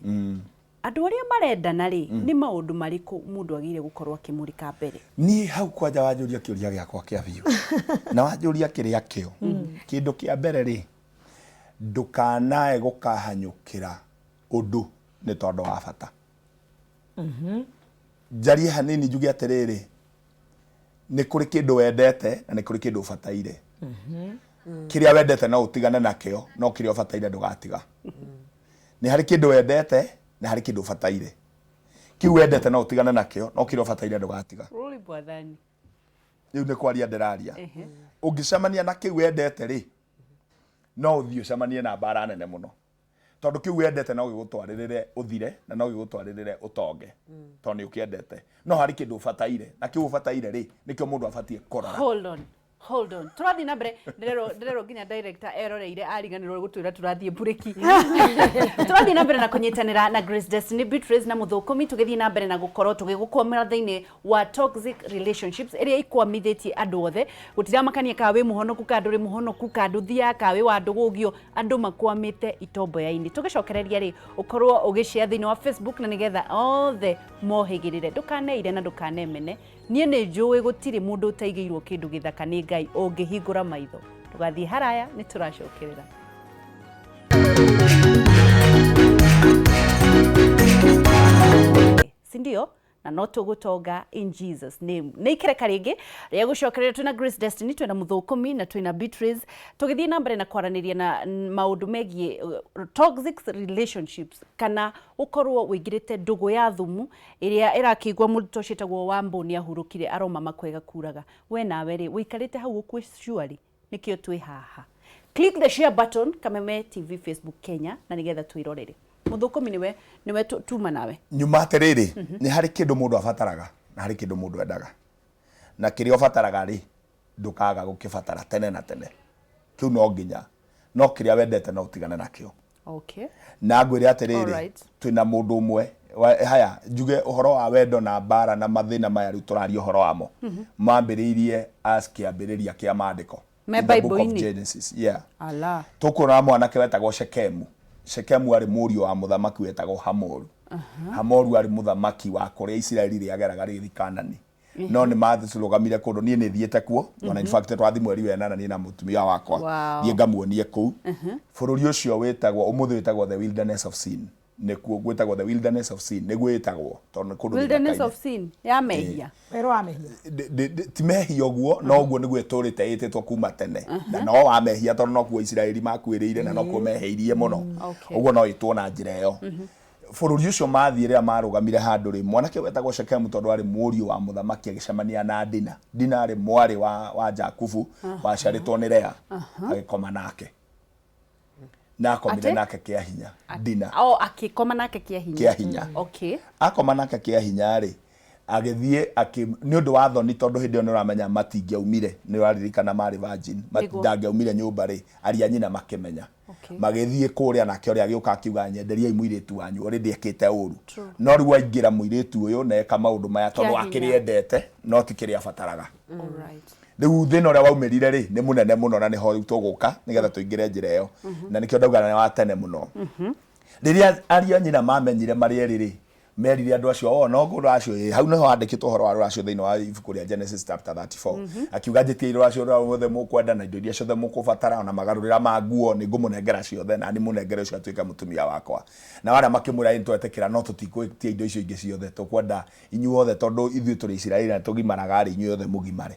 Andũ arĩa marendana rĩ, nĩ maũndũ marĩkũ mũndũ agĩrĩire gũkorwo akĩmũrĩka mbere? Niĩ hau kwanja wanjũria kĩũria gĩakwa kĩa biũ na wanjũria kĩrĩa kĩo. Kĩndũ kĩa mbere rĩ, ndũkanae gũkahanyũkĩra ũndũ nĩ tondũ wa bata. Njarie hanini njuge atĩrĩrĩ, nĩ kũrĩ kĩndũ wendete na nĩ kũrĩ kĩndũ ũbataire. Kĩrĩa wendete no ũtigane nakĩo, no kĩrĩa ũbataire ndũgatiga. Nĩ harĩ kĩndũ wendete na harĩ kĩndũ ũbataire. Kĩu wendete no ũtigane nakĩo, no kĩrĩa ũbataire ndũgatiga. Rũri Mwathani. Rĩu nĩ kwaria ndĩraria. Ũngĩcemania na kĩu wendete rĩ, no ũthiĩ ũcemanie na mbara nene mũno. Tondũ kĩu wendete no gĩgũtwarĩrĩre ũthire na no gĩgũtwarĩrĩre ũtonge. Tondũ nĩ ũkĩendete. No harĩ kĩndũ ũbataire, na kĩu ũbataire rĩ, nĩkĩo mũndũ abatiĩ kũrora. Hold on. Hold on. Tũrathiĩ na mbere ndĩrerwo ndĩrerwo nginya director eroreire ariganĩrwo gũtwĩra tũrathiĩ mburĩki. Tũrathiĩ na mbere na kũnyitanĩra na Grace Destiny Beatrice na Mũthũkũmi tũgĩthiĩ na mbere na gũkorwo tũgĩgũkwamĩra thĩinĩ wa toxic relationships ĩrĩa ikwamithĩtie andũ othe. Gũtiramakania kana wĩ mũhonoku kana ndũrĩ mũhonoku, kana ndũthiaga kana wĩ wa ndũgũgio, andũ makwamĩte itomboya-inĩ. Tũgĩcokereria rĩ, ũkorwo ũgĩshare thĩinĩ wa Facebook na nĩgetha othe mohĩgĩrĩre. Ndũkaneire na ndũkanemene. Niĩ nĩ njũĩ gũtirĩ mũndũ ũtaigĩirwo kĩndũ gĩthaka nĩ Ngai ũngĩhingũra maitho. Ndũgathiĩ haraya, nĩ tũracokerera. Si ndio? Na no tũgũtonga in Jesus name. Nĩ ikereka rĩngĩ rĩa gũcokerera twĩna Grace Destiny, twĩna Mũthũkũmi na twĩna Beatrice, tũgĩthiĩ na mbere na kwaranĩria na maũndũ megiĩ toxic relationships kana ũkorwo ũingĩrĩte ndũgũ ya thumu ĩrĩa ĩrakĩigua mũndũ ta ũcio wĩtagwo Wambũ nĩ ahurũkire aroma makwega kuraga. We nawe rĩ, ũikarĩte hau ũkue surely? Nĩkĩo twĩ haha. Click the share button Kameme TV Facebook Kenya na nĩgetha twĩrorere. Mũthũkũmi nĩwe nĩwe tuma nawe. Nyuma atĩrĩrĩ, nĩ harĩ kĩndũ mũndũ abataraga na harĩ kĩndũ mũndũ endaga. Na kĩrĩa ũbataraga rĩ, ndũkaga gũkĩbatara tene na tene. Kĩu no nginya. No kĩrĩa wendete no ũtigane nakĩo. Okay. Na ngwĩre atĩrĩrĩ, Alright. twĩna mũndũ ũmwe haya njuge ũhoro wa wendo na mbara na mathĩna maya rĩu tũraria ũhoro wamo mambĩrĩirie as kĩambĩrĩria kĩa maandĩko. Me In the book of Bible-inĩ? Genesis, yeah. Ala. Tũkuona mwanake wetagwo Shekemu. Shekemu arĩ mũriũ wa mũthamaki wetagwo Hamoru. Hamoru arĩ mũthamaki wa kũrĩa Isiraeli rĩageraga rĩgĩthiĩ Kanani. No nĩ mathũgamire kũndũ, niĩ nĩ thiĩte kuo ona in fact twathi mweri wa ĩnana niĩ na mũtumia wakwa. Wow. Thiĩ ngamuonie kũu. Bũrũri ũcio wĩtagwo ũmũthĩ wĩtagwo the wilderness of Sin. Nĩkuo gwĩtagwo the wilderness of Sin, nĩguo ĩtagwo tondũ nĩ kũndũ Wilderness gĩthaka-inĩ. of Sin ya mehia. Werũ wa mehia. Ti mehia ũguo, no ũguo nĩguo ĩtũrĩte ĩtĩtwo kuma tene. Na no wa mehia tondũ nokuo Isiraeli makuĩrĩire na nokuo mehĩirie mũno. Okay. Ũguo no ĩtwo na njĩra ĩyo. Bũrũri ũcio mathiĩ rĩrĩa marũgamire handũ rĩ, mwanake wetagwo Shekemu tondũ arĩ mũriũ wa mũthamaki agĩcemania na Dina. Dina arĩ mwarĩ wa Jakubu waciarĩtwo nĩ Lea, agĩkoma nake. Na akomire Atĩ? nake kĩa hinya. Dina. Oh, akĩkoma nake kĩa hinya. Kĩa hinya. Okay. Akoma nake kĩa hinya rĩ, agĩthiĩ nĩ ũndũ wa thoni tondũ hĩndĩ ĩyo nĩ ũramenya matingĩaumire, nĩ ũraririkana marĩ virgin, Nĩguo. ndangĩaumire nyũmba rĩ, aria nyina makĩmenya. Okay. Magĩthiĩ kũrĩa nake ũrĩa agĩũka akiuga nyenderiai mũirĩtu wanyu, already ekĩte ũru. True. No rĩu aingĩra mũirĩtu ũyũ na eka maũndũ maya tondũ Kĩa hinya. akĩrĩendete no ti kĩrĩa abataraga. All right. Rĩu thĩna ũrĩa waumĩrire rĩ nĩ mũnene mũno na nĩho rĩu tũgũka nĩgetha tũingĩre njĩra ĩyo. Na nĩkĩo ndauga nĩ wa tene mũno. Rĩrĩa ariũ a nyina mamenyire marĩ erĩ rĩ, Merire andũ acio o no rũracio ĩ hau nĩho handĩkĩtwo ũhoro wa rũracio thĩinĩ wa ibuku rĩa Genesis chapter 34. Akiuga njĩtie rũracio rũrĩa ruothe mũkwenda na indo iria ciothe mũkũbatara ona magarũrĩra ma nguo nĩ ngũmũnengera ciothe na nĩ mũnengere ũcio atuĩke mũtumia wakwa. Na arĩa makĩmwĩra ĩ nĩtwetĩkĩra no tũtikwĩtia indo icio ingĩ ciothe tũkwenda inyuothe tondũ ithuĩ tũrĩ Isiraeli na tũgimaraga rĩ inyuothe mũgimare.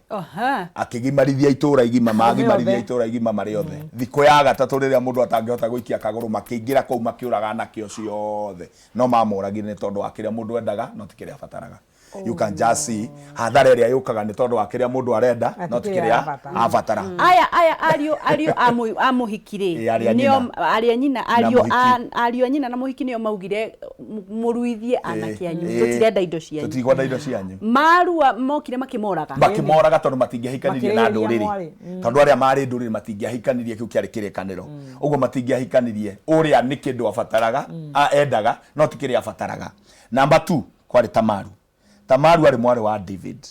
Akĩgimarithia itũra igima magimarithia itũra igima marĩ othe. Thikũ ya gatatũ rĩrĩa mũndũ atangĩhota gũikia kagũrũ makĩingĩra kũu makĩũraga anake ũcio othe no mamoragire nĩ tondũ wa kĩrĩa mũndũ endaga no ti kĩrĩa abataraga. You can just see hathara ĩrĩa yũkaga nĩ tondũ wa kĩrĩa mũndũ arenda no ti kĩrĩa abatara. Aya ariũ a mũhiki rĩ nĩo arĩa nyina ariũ a nyina na mũhiki nĩo maugire mũruithie anake anyu tũtirenda indo cianyu tũtikwenda indo cianyu. Marua mokire makĩmoraga makĩmoraga tondũ matingĩahikanirie na ndũrĩrĩ tondũ arĩa marĩ ndũrĩrĩ matingĩahikanirie kĩu kĩarĩ kĩrĩkanĩro ũguo matingĩahikanirie ũrĩa nĩ kĩndũ abataraga endaga no ti kĩrĩa abataraga. Number 2 kwarĩ Tamaru. Tamaru arĩ mwarĩ wa David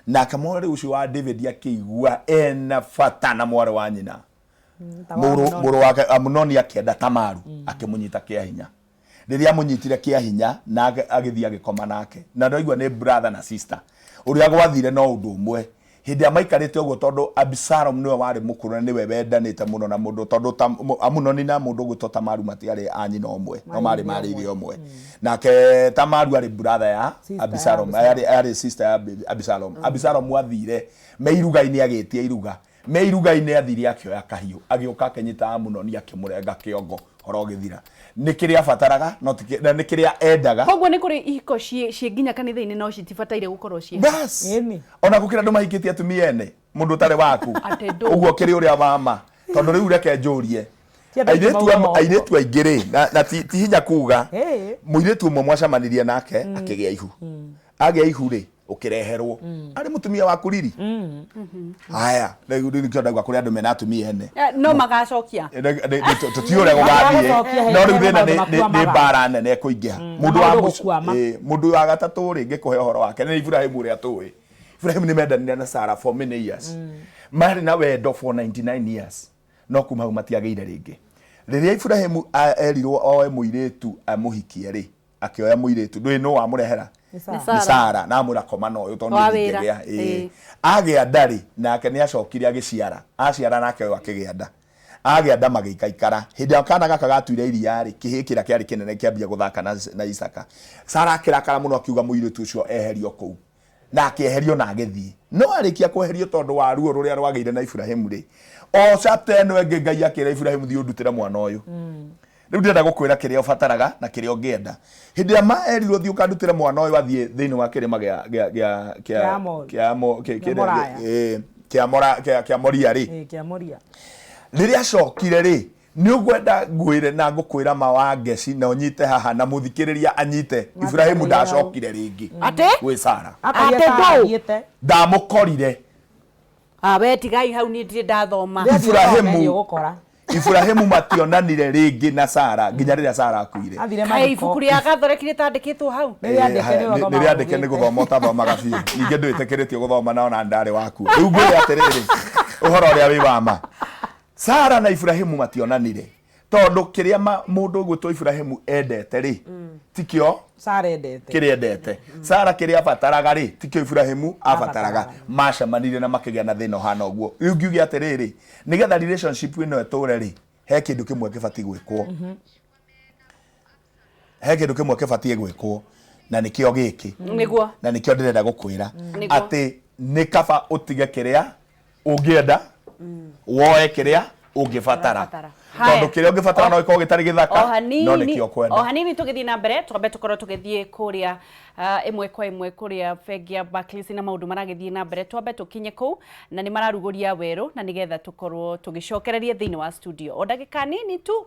nake mwarĩ ũcio wa David akĩigua ena bata na mwarĩ wa nyina mũrũ wake Amunoni akĩenda Tamaru akĩmũnyita kĩa hinya. Rĩrĩa amũnyitire kĩa hinya na agĩthiĩ agĩkoma nake na ndaigua nĩ brother na sister ũrĩa gwathire no ũndũ ũmwe hĩndĩ ĩrĩa maikarĩte ũguo tondũ Absalom nĩwe warĩ mũkũrũ na nĩwe wendanĩte mũno na mũndũ tondũ Amunoni na mũndũ ũgwĩtwo Tamaru matiarĩ a nyina ũmwe no marĩ marĩ ithe ũmwe. Nake Tamaru arĩ brother ya Absalom arĩ sister ya Absalom. Absalom athire me iruga-inĩ agĩtia iruga me iruga-inĩ athire akĩoya kahiũ agĩũka akĩnyita Amunoni akĩmũrenga kĩongo horo ũgĩthira. Nĩ kĩrĩa abataraga no nĩ kĩrĩa endaga. Koguo nĩ kũrĩ ihiko ciĩ nginya kanitha-inĩ no citibataire gũkorwo ciĩ bas ona gũkĩra andũ mahikĩtie atumia ene mũndũ ũtarĩ waku ũguo kĩrĩ ũrĩa wama tondũ rĩu reke njũrie airĩtu aingĩ rĩ na ti hinya kuga mũirĩtu ũmwe mwacemanirie nake akĩgĩa ihu agĩa ihu rĩ ũkĩreherwo arĩ mũtumia waku riri. Haya rĩu nĩkĩo ndauga kũrĩ andũ mena atumia ene no magacokia tũtiũĩ ũrĩa gũgathiĩ no rĩu thĩna nĩ mbara nene ĩkũingĩha. Mũndũ wa gatatũ rĩ ngĩkũhe ũhoro wake nĩ Ibrahimu ũrĩa tũĩ. Ibrahimu nĩ mendanire na Sarah for many years marĩ na wendo for 99 years no kuma hau matiagĩire rĩngĩ. Rĩrĩa Ibrahimu erirwo oe mũirĩtu amũhikie rĩ akĩoya mũirĩtu ndũĩ nũ wamũrehera nĩ Sara na amwĩra koma na ũyũ tondũ ndingĩgĩa. Agĩa nda rĩ nake nĩ acokire agĩciara aciara nake ũyũ akĩgĩa nda agĩa nda magĩikaikara. Hĩndĩ ĩrĩa kana gaka gatuire iria rĩ kĩhĩĩ kĩrĩa kĩarĩ kĩnene kĩambia gũthaka na Isaka. Sara akĩrakara mũno akiuga mũirĩtu ũcio eherio kũu na akĩeherio na agĩthiĩ no arĩkia kweherio tondũ wa ruo rũrĩa rwagĩire na Ibrahimu rĩ o chapter ĩno ĩngĩ Ngai akĩra Ibrahimu thiĩ ũndutĩre mwana ũyũ. Rĩu ndĩrenda gũkwĩra kĩrĩa ũbataraga na kĩrĩa ũngĩenda. Hĩndĩ ĩrĩa erirwo thiĩ ũkandutĩre mwana ũyũ athiĩ thĩinĩ wa kĩrĩma kĩa Moria rĩ rĩrĩa acokire rĩ nĩ ũkwenda ngwĩre na ngũkwĩra ma wa ngeci na ũnyite haha na mũthikĩrĩria anyite Ibrahimu ndacokire rĩngĩ gwĩ Sara ndamũkorire. We tigai hau niĩ ndirĩ ndathoma. Ibrahimu mationanire rĩngĩ na Sara nginya rĩrĩa Sara akuire. Kaĩ ibuku rĩa Gathoreki rĩtandĩkĩtwo hau? Nĩ rĩandĩke nĩ gũthoma ũtathomaga biũ ningĩ ndwĩtĩkĩrĩtio gũthoma na ona ndarĩ waku. Rĩu ngwĩre atĩrĩrĩ ũhoro ũrĩa wĩ wa ma Sara na Ibrahimu mationanire tondũ kĩrĩa mũndũ ũgwĩtwo Ibrahimu endete rĩ tikĩo Sara endete kĩrĩa endete. Sara kĩrĩa abataraga rĩ tikĩo Ibrahimu abataraga. Macemanire na makĩgĩa na thĩna ũhana ũguo. Rĩu ngiuge atĩrĩrĩ nĩgetha relationship ĩno ĩtũre rĩ he kĩndũ kĩmwe kĩbatiĩ gwĩkwo. He kĩndũ kĩmwe kĩbatiĩ gwĩkwo na nĩkĩo gĩkĩ nĩguo na nĩkĩo ndĩrenda gũkwĩra atĩ nĩ kaba ũtige kĩrĩa ũngĩenda woe kĩrĩa ũngĩbatara tondũ kĩrĩa ũngĩbatara no gĩkorwo gĩtarĩ gĩthaka no nĩkĩo kwenda. O hanini tũgĩthiĩ na mbere twambe tũkorwo tũgĩthiĩ kũrĩa ĩmwe kwa ĩmwe kũrĩa bengi ya Barclays na maũndũ maragĩthiĩ na mbere twambe tũkinye kũu na nĩ mararugũria werũ na nĩgetha tũkorwo tũgĩcokereria thĩinĩ wa studio o ndagĩka nini tu.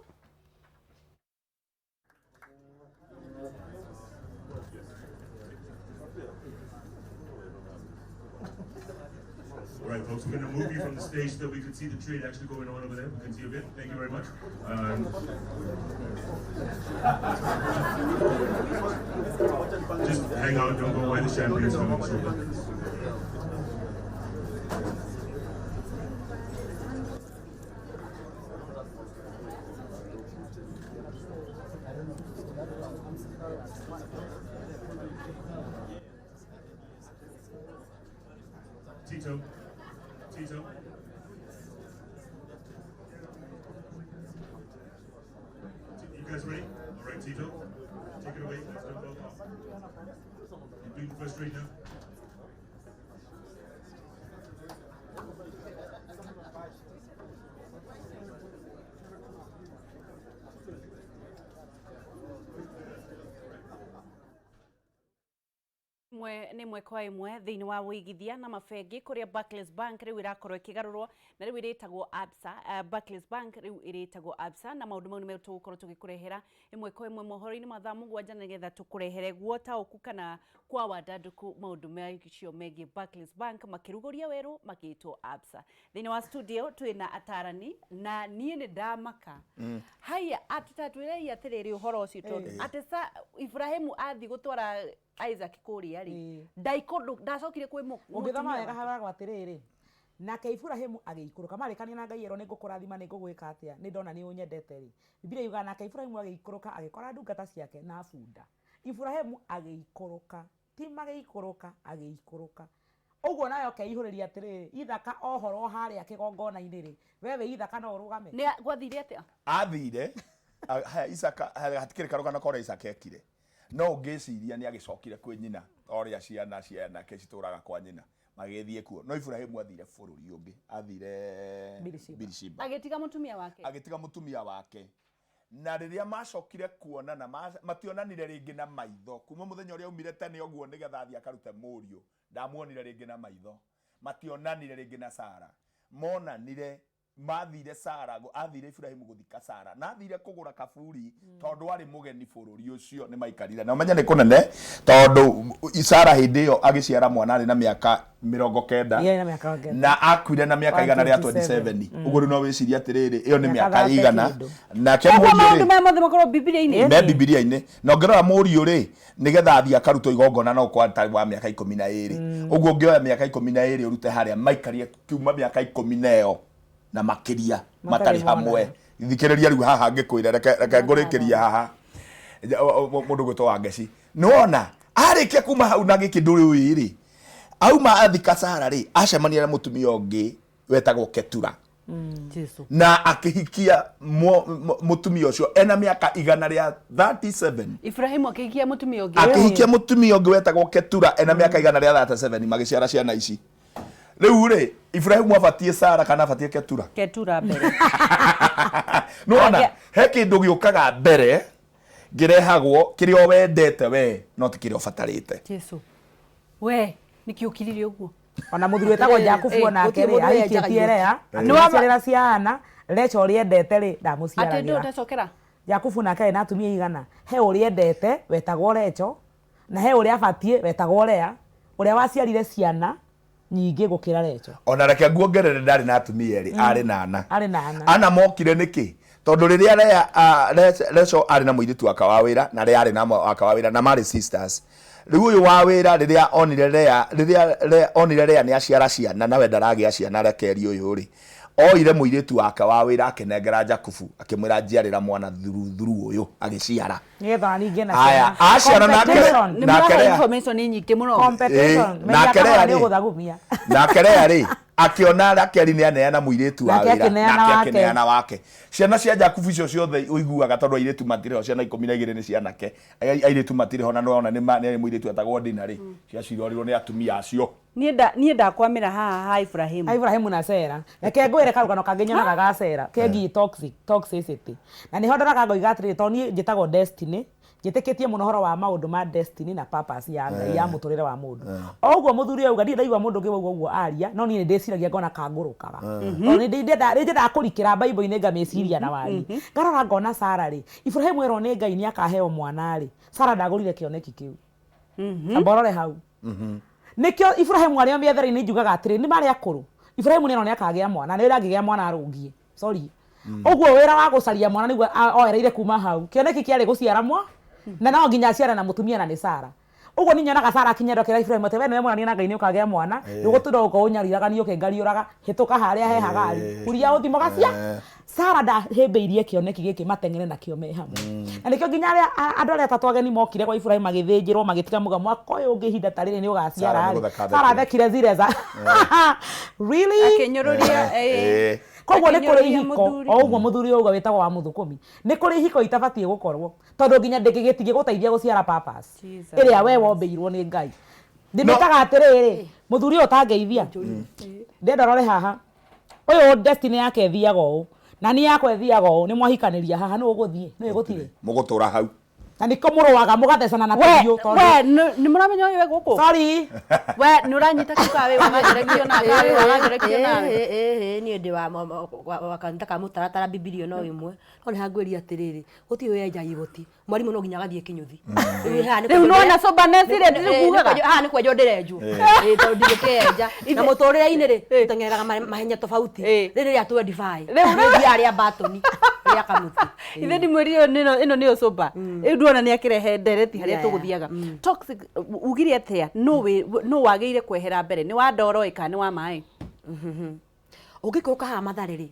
All right, folks, we're going to move you from the stage so that we could see the trade actually going on over there. We can see a bit. Thank you very much. Just hang out, don't go away. The champagne's coming shortly. Tito. Tito. You guys ready? All right, Tito. Take it away. Let's jump off. You're doing the first read now. Ĩmwe nĩ ĩmwe kwa ĩmwe thĩinĩ wa wĩigithia na mabengi kũrĩa Barclays Bank rĩu ĩrakorwo ĩkĩgarũrwo na rĩu ĩrĩtagwo Absa. Barclays Bank rĩu ĩrĩtagwo Absa na maũndũ mau nĩ tũgũkorwo tũgĩkũrehera ĩmwe kwa ĩmwe mohoro-inĩ ma thaa 7 nĩgetha tũkũrehere guo taũku kana kwa wandandũku maũndũ macio megiĩ Barclays Bank makĩrugũria werũ makĩtwo Absa. Thĩinĩ wa studio twĩna atarani na niĩ nĩ ndamaka. Haya, atũtatwĩrei atĩrĩrĩ ũhoro ũcio tondũ atĩ sa Ibrahimu athiĩ gũtwara Isaac kũrĩa rĩ, ndaikũndũ ndacokire kwĩ Ũngĩthoma mũtumia wega wake. Haragwo atĩrĩrĩ, nake Iburahimu agĩikũrũka marĩkania na Ngai erwo nĩ ngũkũrathima nĩ ngũgwĩka atĩa, nĩ ndona nĩ ũnyendete rĩ. Bibilia yugaga nake Iburahimu agĩikũrũka agĩkora ndungata ciake na bunda. Iburahimu agĩikũrũka, ti magĩikũrũka, agĩikũrũka. Ũguo nawe ũkeihũrĩria atĩrĩrĩ, Ithaka ohorwo harĩa kĩgongona-inĩ rĩ, we wĩ Ithaka no ũrũgame? Nĩ gwathire atĩa? Athire haya Isaka hatikĩrĩ karũgano ka ũrĩa Isaka ekire, no ũngĩciria nĩ agĩcokire kwĩ nyina ũrĩa ciana cianake citũraga kwa nyina magĩthiĩ kuo, no Ibrahimu athire bũrũri ũngĩ, athire Birishiba. Birishiba. Agĩtiga mũtumia wake. Agĩtiga mũtumia wake, na rĩrĩa macokire kuonana mationanire rĩngĩ na maitho kuma mũthenya ũrĩa aumire tene ũguo nĩgetha athiĩ akarute mũriũ, ndamuonire rĩngĩ na maitho. Mationanire rĩngĩ na Sara, monanire mathire Sara, athire Ibrahimu gũthika Sara na athire kũgũra kaburi tondũ arĩ mũgeni bũrũri ũcio. Nĩ maikarire na ũmenye nĩ kũnene tondũ Sara hĩndĩ ĩyo agĩciara mwana arĩ na mĩaka 90 Yarĩ na mĩaka 90. Na akuire na mĩaka 127. 127. Ũguo rĩu no wĩcirie atĩrĩrĩ, ĩyo nĩ Mĩaka mĩaka 30 igana kĩndũ. Nake Koguo mũriũ maũndũ rĩ maya mothe makorwo Bibilia-inĩ. Me Bibilia-inĩ, na ũngĩrora mũriũ rĩ, nĩgetha athiĩ akarutwo igongona no kwa wa mĩaka 12 ũguo. Ũngĩoya mĩaka 12 ũrute harĩa maikarie kiuma mĩaka 10 na ĩyo na makĩria matarĩ Matarĩ hamwe. Thikĩrĩria rĩu haha ngĩkwĩre, reke ngũrĩkĩria haha. Mũndũ gwĩtwo Wangeci, nĩwona arĩkia kuma hau na gĩkĩ ndũrĩ ũĩ rĩ, auma athika Sara rĩ, acemania na mũtumia ũngĩ wetagwo Ketura. Jesu. Na akĩhikia mũtumia ũcio ena mĩaka 137. Ibrahimu akĩhikia mũtumia ũngĩ. Akĩhikia mũtumia ũngĩ wetagwo Ketura ena mĩaka 137, magĩciara ciana ici. Rĩu rĩ, Ibrahimu abatiĩ Sara kana abatiĩ Ketura? Ketura mbere. Nĩwona he kĩndũ gĩũkaga mbere ngĩrehagwo kĩrĩa wendete we no ti kĩrĩa ũbatarĩte. Jesu. We, nĩkĩ ũkirire ũguo? Ona mũthuri wĩtagwo Jakubu onake gũtirĩ rĩ, mũndũ wenjaga ahikĩtie Lea, akĩmũciarĩra ciana. Recho ũrĩa endete rĩ, Atĩ ndũ ndamũciaragĩra. Ndacokera. Jakubu nake arĩ na atumia igana. He ũrĩa endete wetagwo Recho, na he ũrĩa abatiĩ wetagwo Lea, ũrĩa waciarire ciana nyingĩ gũkĩra Recho. Ona reke nguongerere, ndarĩ na atumia erĩ, arĩ na ana. Arĩ na ana. Ana mokire nĩkĩ? Tondũ rĩrĩa Lea Recho arĩ na mũirĩtu wake wa wĩra na Lea arĩ na wake wa wĩra na marĩ sisters. Rĩu ũyũ wa wĩra rĩrĩa onire Lea, rĩrĩa Lea onire Lea nĩ aciara ciana nawe ndaragĩa ciana, Rakeli ũyũ rĩ, oire mũirĩtu wake wa wĩra akĩnengera Jakubu, akĩmwĩra njiarĩra mwana thuru ũyũ, agĩciara. Nĩgetha ninge na Aya, aciara nake Competition. Nĩ nake mũrahe Lea information nyingĩ mũno. Competition. Ĩĩ, nake Lea nĩ rĩ ũgũthagumia. Nake Lea rĩ, akĩona Rakeli nĩ aneana mũirĩtu wa Nake wĩra, akĩneana nake wake. akĩneana wake. Ciana cia Jakubu icio ciothe ũiguaga, tondũ airĩtu matirĩ ho, ciana 12 nĩ cianake. Airĩtu matirĩ ho, na nĩwona nĩ nĩ mũirĩtu etagwo Dina rĩ, ciacirorirwo nĩ atumia acio. Niĩ ndakwamĩra haha ha Ibrahimu. Ibrahimu na Sera. Reke ngwĩre karũgano kangĩ nyonaga ga Sera kegiĩ toxicity, na nĩho ndoraga ngoiga atĩrĩrĩ, tondũ niĩ njĩtagwo Destiny, njĩtĩkĩtie mũno ũhoro wa maũndũ ma destiny na purpose ya Ngai ya mũtũrĩre wa mũndũ. O ũguo mũthuri auga, ndirĩ ndaigua mũndũ ũngĩ wauga ũguo aria, no niĩ nĩ ndĩciragia ngona kangũrũkaga, tondũ nĩ nyendaga kũrikĩra Bible-inĩ ngamĩciria na wari, ngarora ngona Sara rĩ, Ibrahimu erwo nĩ Ngai nĩ akaheo mwana rĩ, Sara ndagũrire kĩoneki kĩu. Amba ũrore hau. Nĩkĩo Ibrahimu arĩ o mĩethere-inĩ njugaga atĩrĩ, nĩ marĩ akũrũ. Ibrahimu nĩ arona akagĩa mwana, nĩ angĩgĩa mwana arũngie. Sorry. Ũguo wĩra wa gũcaria mwana nĩguo oereire kuma hau. Kĩoneki kĩarĩ gũciara mwa na no nginya aciare na mũtumia na nĩ Sara. Ũguo niĩ nyonaga Sarah akinya akĩra Ibrahim atĩ we nĩwe mwana na Ngai nĩ ũkagĩa mwana, ndũgũtũra gũkorwo ũnyariraga niĩ ũke ngariũraga, hĩtũka harĩa he Hagari, huria ũthiĩ mũgacia. Sarah ndahĩmbĩirie kĩoneki gĩkĩ mateng'ere nakĩo me hamwe. Na nĩkĩo nginya arĩa andũ arĩa atatũ ageni mokire kwa Ibrahim magĩthĩnjĩrwo magĩtiga muga mwaka ũyũ ũngĩ ihinda ta rĩrĩ nĩ ũgaciara Sarah nĩ rĩ. gũtheka Sarah athekire. athekire zile za really? Akĩnyũrũria Koguo nĩ kũrĩ akĩnyũrũria ihiko mũthuri. o ũguo mũthuri ũyũ ũguo wĩtagwo wa mũthũkũmi, nĩ kũrĩ ihiko itabatiĩ gũkorwo tondũ nginya gĩtingĩgũteithia gũciara purpose Jesus. ĩrĩa we wombĩirwo nĩ Ngai. Ndĩmĩtaga atĩrĩrĩ, mũthuri ũyũ ũtangeithia, ndĩrenda ũrore haha, ũyũ destiny yake ĩthiaga ũũ na niĩ yakwa ĩthiaga ũũ, nĩ mwahikanĩria haha, nũ ũgũthiĩ, nũ ĩgũtirĩ, Mũgũtũra hau. na nĩkĩo mũrũaga mũgathecana na We, tũhiũ tondũ we, nĩ mũramenya ũyũ wĩ gũkũ? Sorry. We, nĩ ũranyita kĩu ka wĩ wagatherekio nawe, ka wĩ wagatherekio nawe. Niĩ ndĩ wa kanitha ka mũtaratara Bibilia no ĩmwe, no nĩ hangwĩria atĩrĩrĩ, gũtirĩ wenja igoti, mwarimũ no nginya agathiĩ kĩnyũthi. Rĩu haha nĩ Rĩu kwenjwo nĩwona soberness ĩrĩa ndĩrĩkugaga? Haha nĩ kwenjwo ndĩrenjwo. Ĩĩ, tondũ ndingĩkĩenja. Na mũtũrĩre-inĩ rĩ, tũteng'eraga mahenya tofauti. Rĩrĩ rĩa 25. Rĩu- Rĩu rĩa rĩa batoni, rĩa kamũtĩ. Ithe ndimwĩrire ĩno nĩyo sober. Rĩu nduona nĩ akĩrehe ndereti harĩa Yeah. tũgũthiaga. Toxic, ugire atĩa? Nũ wagĩrĩire kwehera mbere? Nĩ wa ndoro ĩ kana nĩ wa maĩ? Ũngĩikũrũka haha Mathare rĩ,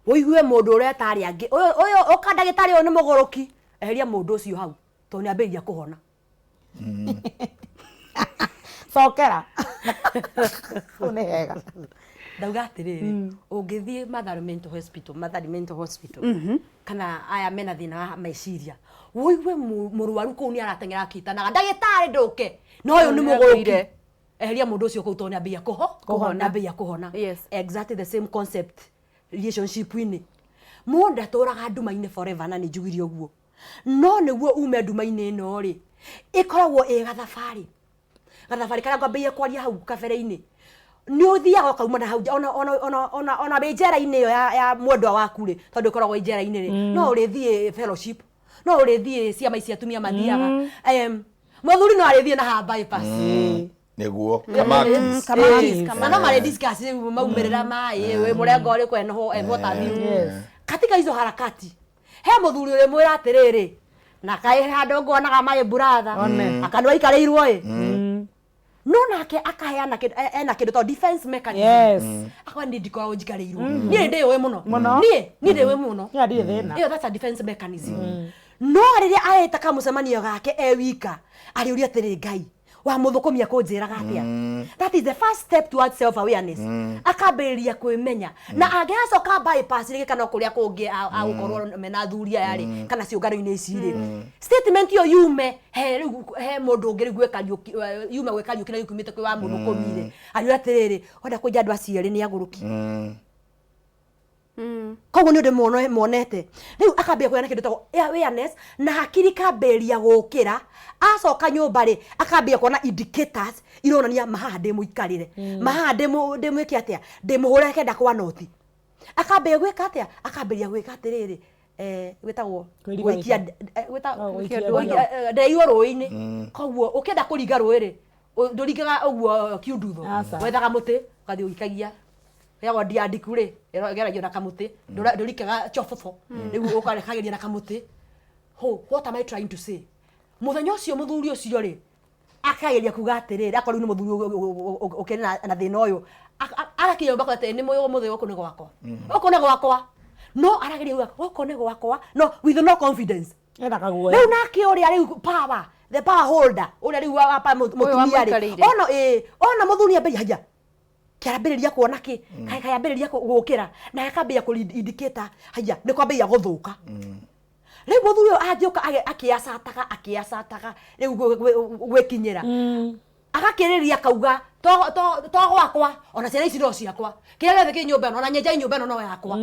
ũigue mũndũ ũreta arĩa angĩ, ũyũ ũyũ ũka ndagĩtarĩ ũyũ nĩ mũgũrũki, eheria mũndũ ũcio hau tondũ nĩ ambĩrĩria kũhona. Cokera. Hau nĩ hega. Ndauga atĩrĩrĩ, ũngĩthiĩ Mathare Mental Hospital, Mathare Mental Hospital, kana aya mena thĩna wa meciria, ũigue mũrwaru kũu nĩ arateng'era akĩtanaga, ndagĩtarĩ ndũke, na ũyũ nĩ Nĩ mũgũrũki. agũire. Eheria mũndũ ũcio kũu tondũ nĩ ambĩrĩria Kũhona. nĩ ambĩrĩria kũhona. Yes. Exactly the same concept relationship-inĩ. Mũndũ ndatũraga nduma-inĩ forever na nĩ njugire ũguo. No nĩguo ume nduma-inĩ ĩno rĩ, ĩkoragwo ĩ gathabarĩ. Gathabarĩ karĩa ngwambĩrĩria kwaria hau kabere-inĩ. Nĩ ũthiaga ũkauma na hau nja, ona wĩ njera-inĩ ĩyo ya mwendwa waku rĩ, tondũ ĩkoragwo ĩ njera-inĩ rĩ, no ũrĩthiĩ fellowship, no ũrĩthiĩ ciama ici atumia mathiaga. Mũthuri no arĩthiĩ na haha bypass. Nĩguo, Kamakis. Kamakis, Na no marĩ discuss rĩu maumĩrĩra maĩ, wĩ mũrengo ũrĩkũ and what have you. Katika hizo harakati, he mũthuri ũrĩmwĩra atĩrĩrĩ, na kaĩ handũ nguonaga maĩ buratha, akanua aikarĩirwo ĩ. No nake akaheana kĩndũ, ena kĩndũ tondũ defense mechanism. Yes. Akwa niĩ ndikoragwo njikarĩirwo. Niĩ ndĩũĩ mũno. Mũno. Niĩ ndĩũĩ mũno. Niĩ ndirĩ thĩna. Ĩyo that's a defense mechanism. No rĩrĩa areta kamũcemanio gake e wika, arĩũria atĩrĩ, Ngai wa mũthũkũmi akũnjĩraga atĩa? That is the first step towards self awareness. Akambĩrĩria kwĩmenya. Na angĩgacoka bypass rĩngĩ kana kũrĩa kũngĩ agũkorwo mena athuri aya rĩ, kana ciũngano-inĩ ici rĩ. Statement ĩyo yume he rĩu he mũndũ ũngĩ rĩu gwĩ Kariũki, yume gwĩ Kariũki na yumĩte kwĩ wa mũthũkũmi rĩ. Ariũria atĩrĩrĩ, wenda kũnja andũ acio erĩ nĩ agũrũki. Koguo nĩ ũndũ monete. Rĩu akambia kũgĩa na kĩndũ gĩtagwo awareness, na hakiri ikambĩrĩria gũkĩra. Acoka nyũmba rĩ, akambia kuona indicators ironania mahaha ndĩ mũikarĩre. Mahaha ndĩmwĩke atĩa? Ndĩmũhũre kenda kwa noti. Akambia gwĩka atĩa? Akambĩrĩria gwĩka atĩrĩrĩ, gwĩtagwo Kwĩriga gũikia gĩko. gwĩta- Oh, gũikia gũikia ndwano. ndeirwo rũĩ-inĩ. Koguo ũkĩenda kũringa rũĩ rĩ, ndũringaga ũguo kiundutho. Aca. Wethaga mũtĩ, ũgathiĩ ũgĩikagia. Ĩragwo ndiandiku rĩ, ĩgeragio na kamũtĩ, ndũrikaga chobobo. Rĩu ũkarekagĩria na kamũtĩ. Ho, what am I trying to say? Mũthenya ũcio mũthuri ũcio rĩ, akageria kuga atĩrĩrĩ, akorwo rĩu nĩ mũthuri ũkĩrĩ na thĩna ũyũ, agakinya nyũmba akoiga atĩrĩ, nĩ mũĩ ũmũthĩ gũkũ nĩ gwakwa. Gũkũ nĩ gwakwa. No arageria kuga gũkũ nĩ gwakwa, no with no confidence. Ena kaguoya. Rĩu nake ũrĩa rĩu power, the power holder, ũrĩa rĩu wa mũtumia rĩ, wamũikarĩire. ona, ona mũthuri ambĩrĩria haya. Kĩambĩrĩria kuona kĩ, kayambĩrĩria gũkĩra, na gakambĩrĩria kũ indicator, haya, nĩ kwambĩrĩria gũthũka. Rĩu mũthuri ũyũ angĩũka akĩacataga, akĩacataga, rĩu gwĩkinyĩra. Agakĩrĩria akauga, to gwakwa, ona ciana ici no ciakwa. Kĩrĩa gĩothe kĩ nyũmba ĩno, ona nyenjai nyũmba ĩno no yakwa.